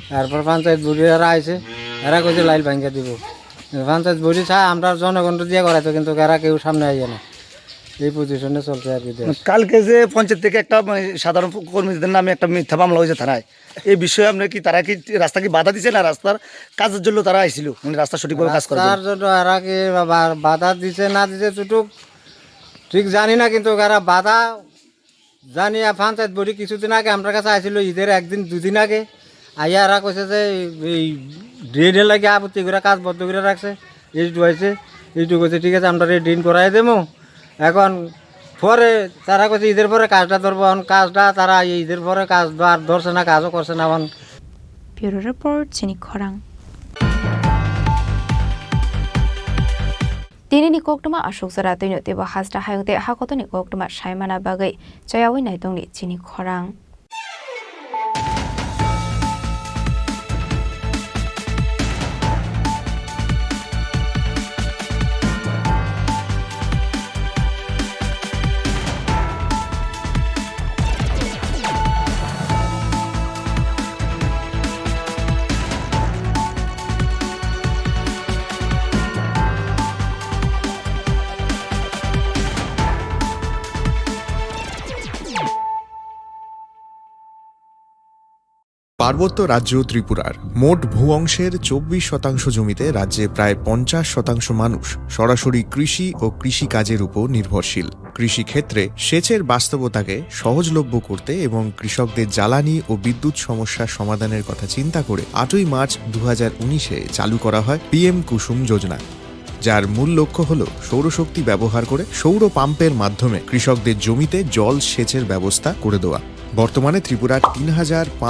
তারপর পঞ্চায়েত বডি এরা আইছে, এরা কইছে লাইল ভাঙিয়ে দিব। পঞ্চায়েত বডি চা আমরা জনগণকে দিয়ে করাইতো, কিন্তু এরা কেউ সামনে আইয়ে না। এই পজিশনে চলছে আর কি দেশ। মানে, কালকে যে পঞ্চায়েত থেকে একটা, মানে, সাধারণ কর্মীদের নামে একটা মিথ্যা মামলা হয়েছে থানায়, এই বিষয়ে আপনি কি, তারা কি, রাস্তা কি বাধা দিছে না রাস্তার কাজের জন্য তারা আইছিল, মানে, রাস্তা সঠিকভাবে কাজ করার জন্য? রাস্তার জন্য এরা কি বা-, বাধা দিছে না দিছে, চুটুক ঠিক জানি না, কিন্তু এরা বাধা জানি। আর পঞ্চায়েত বডি কিছুদিন আগে আমরার কাছে আইছিল, ঈদের একদিন দুদিন আগে, আইয়া এরা কইছে যে এই ড্রেনের লাগি আপত্তি করে কাজ বন্ধ করে রাখছে, এইটু আইছে, এইটু কইছে, "ঠিক আছে, আমরা এই ড্রেন করাই দেবো।" এখন পরে তারা কইছে, "ঈদের পরে কাজটা ধরবো।" এখন কাজটা তারা এই ঈদের পরে কাজ আর ধরছে না, কাজও করছে না। এখন Bureau Report, Chini Khorang. Tinini koktwma aswk jora twino teibo hasta hayung tei hakotoni koktwma saimana bagwi chayawi naitongni Chini Khorang. পার্বত্য রাজ্য ত্রিপুরার মোট ভূ অংশের চব্বিশ শতাংশ জমিতে রাজ্যে প্রায় পঞ্চাশ শতাংশ মানুষ সরাসরি কৃষি ও কৃষিকাজের উপর নির্ভরশীল। কৃষিক্ষেত্রে সেচের বাস্তবতাকে সহজলভ্য করতে এবং কৃষকদের জ্বালানি ও বিদ্যুৎ সমস্যার সমাধানের কথা চিন্তা করে আটই মার্চ দু হাজার উনিশে চালু করা হয় পিএম কুসুম যোজনা, যার মূল লক্ষ্য হল সৌরশক্তি ব্যবহার করে সৌর পাম্পের মাধ্যমে কৃষকদের জমিতে জল সেচের ব্যবস্থা করে দেওয়া। বর্তমানে ত্রিপুরার তিন হাজার পাঁচ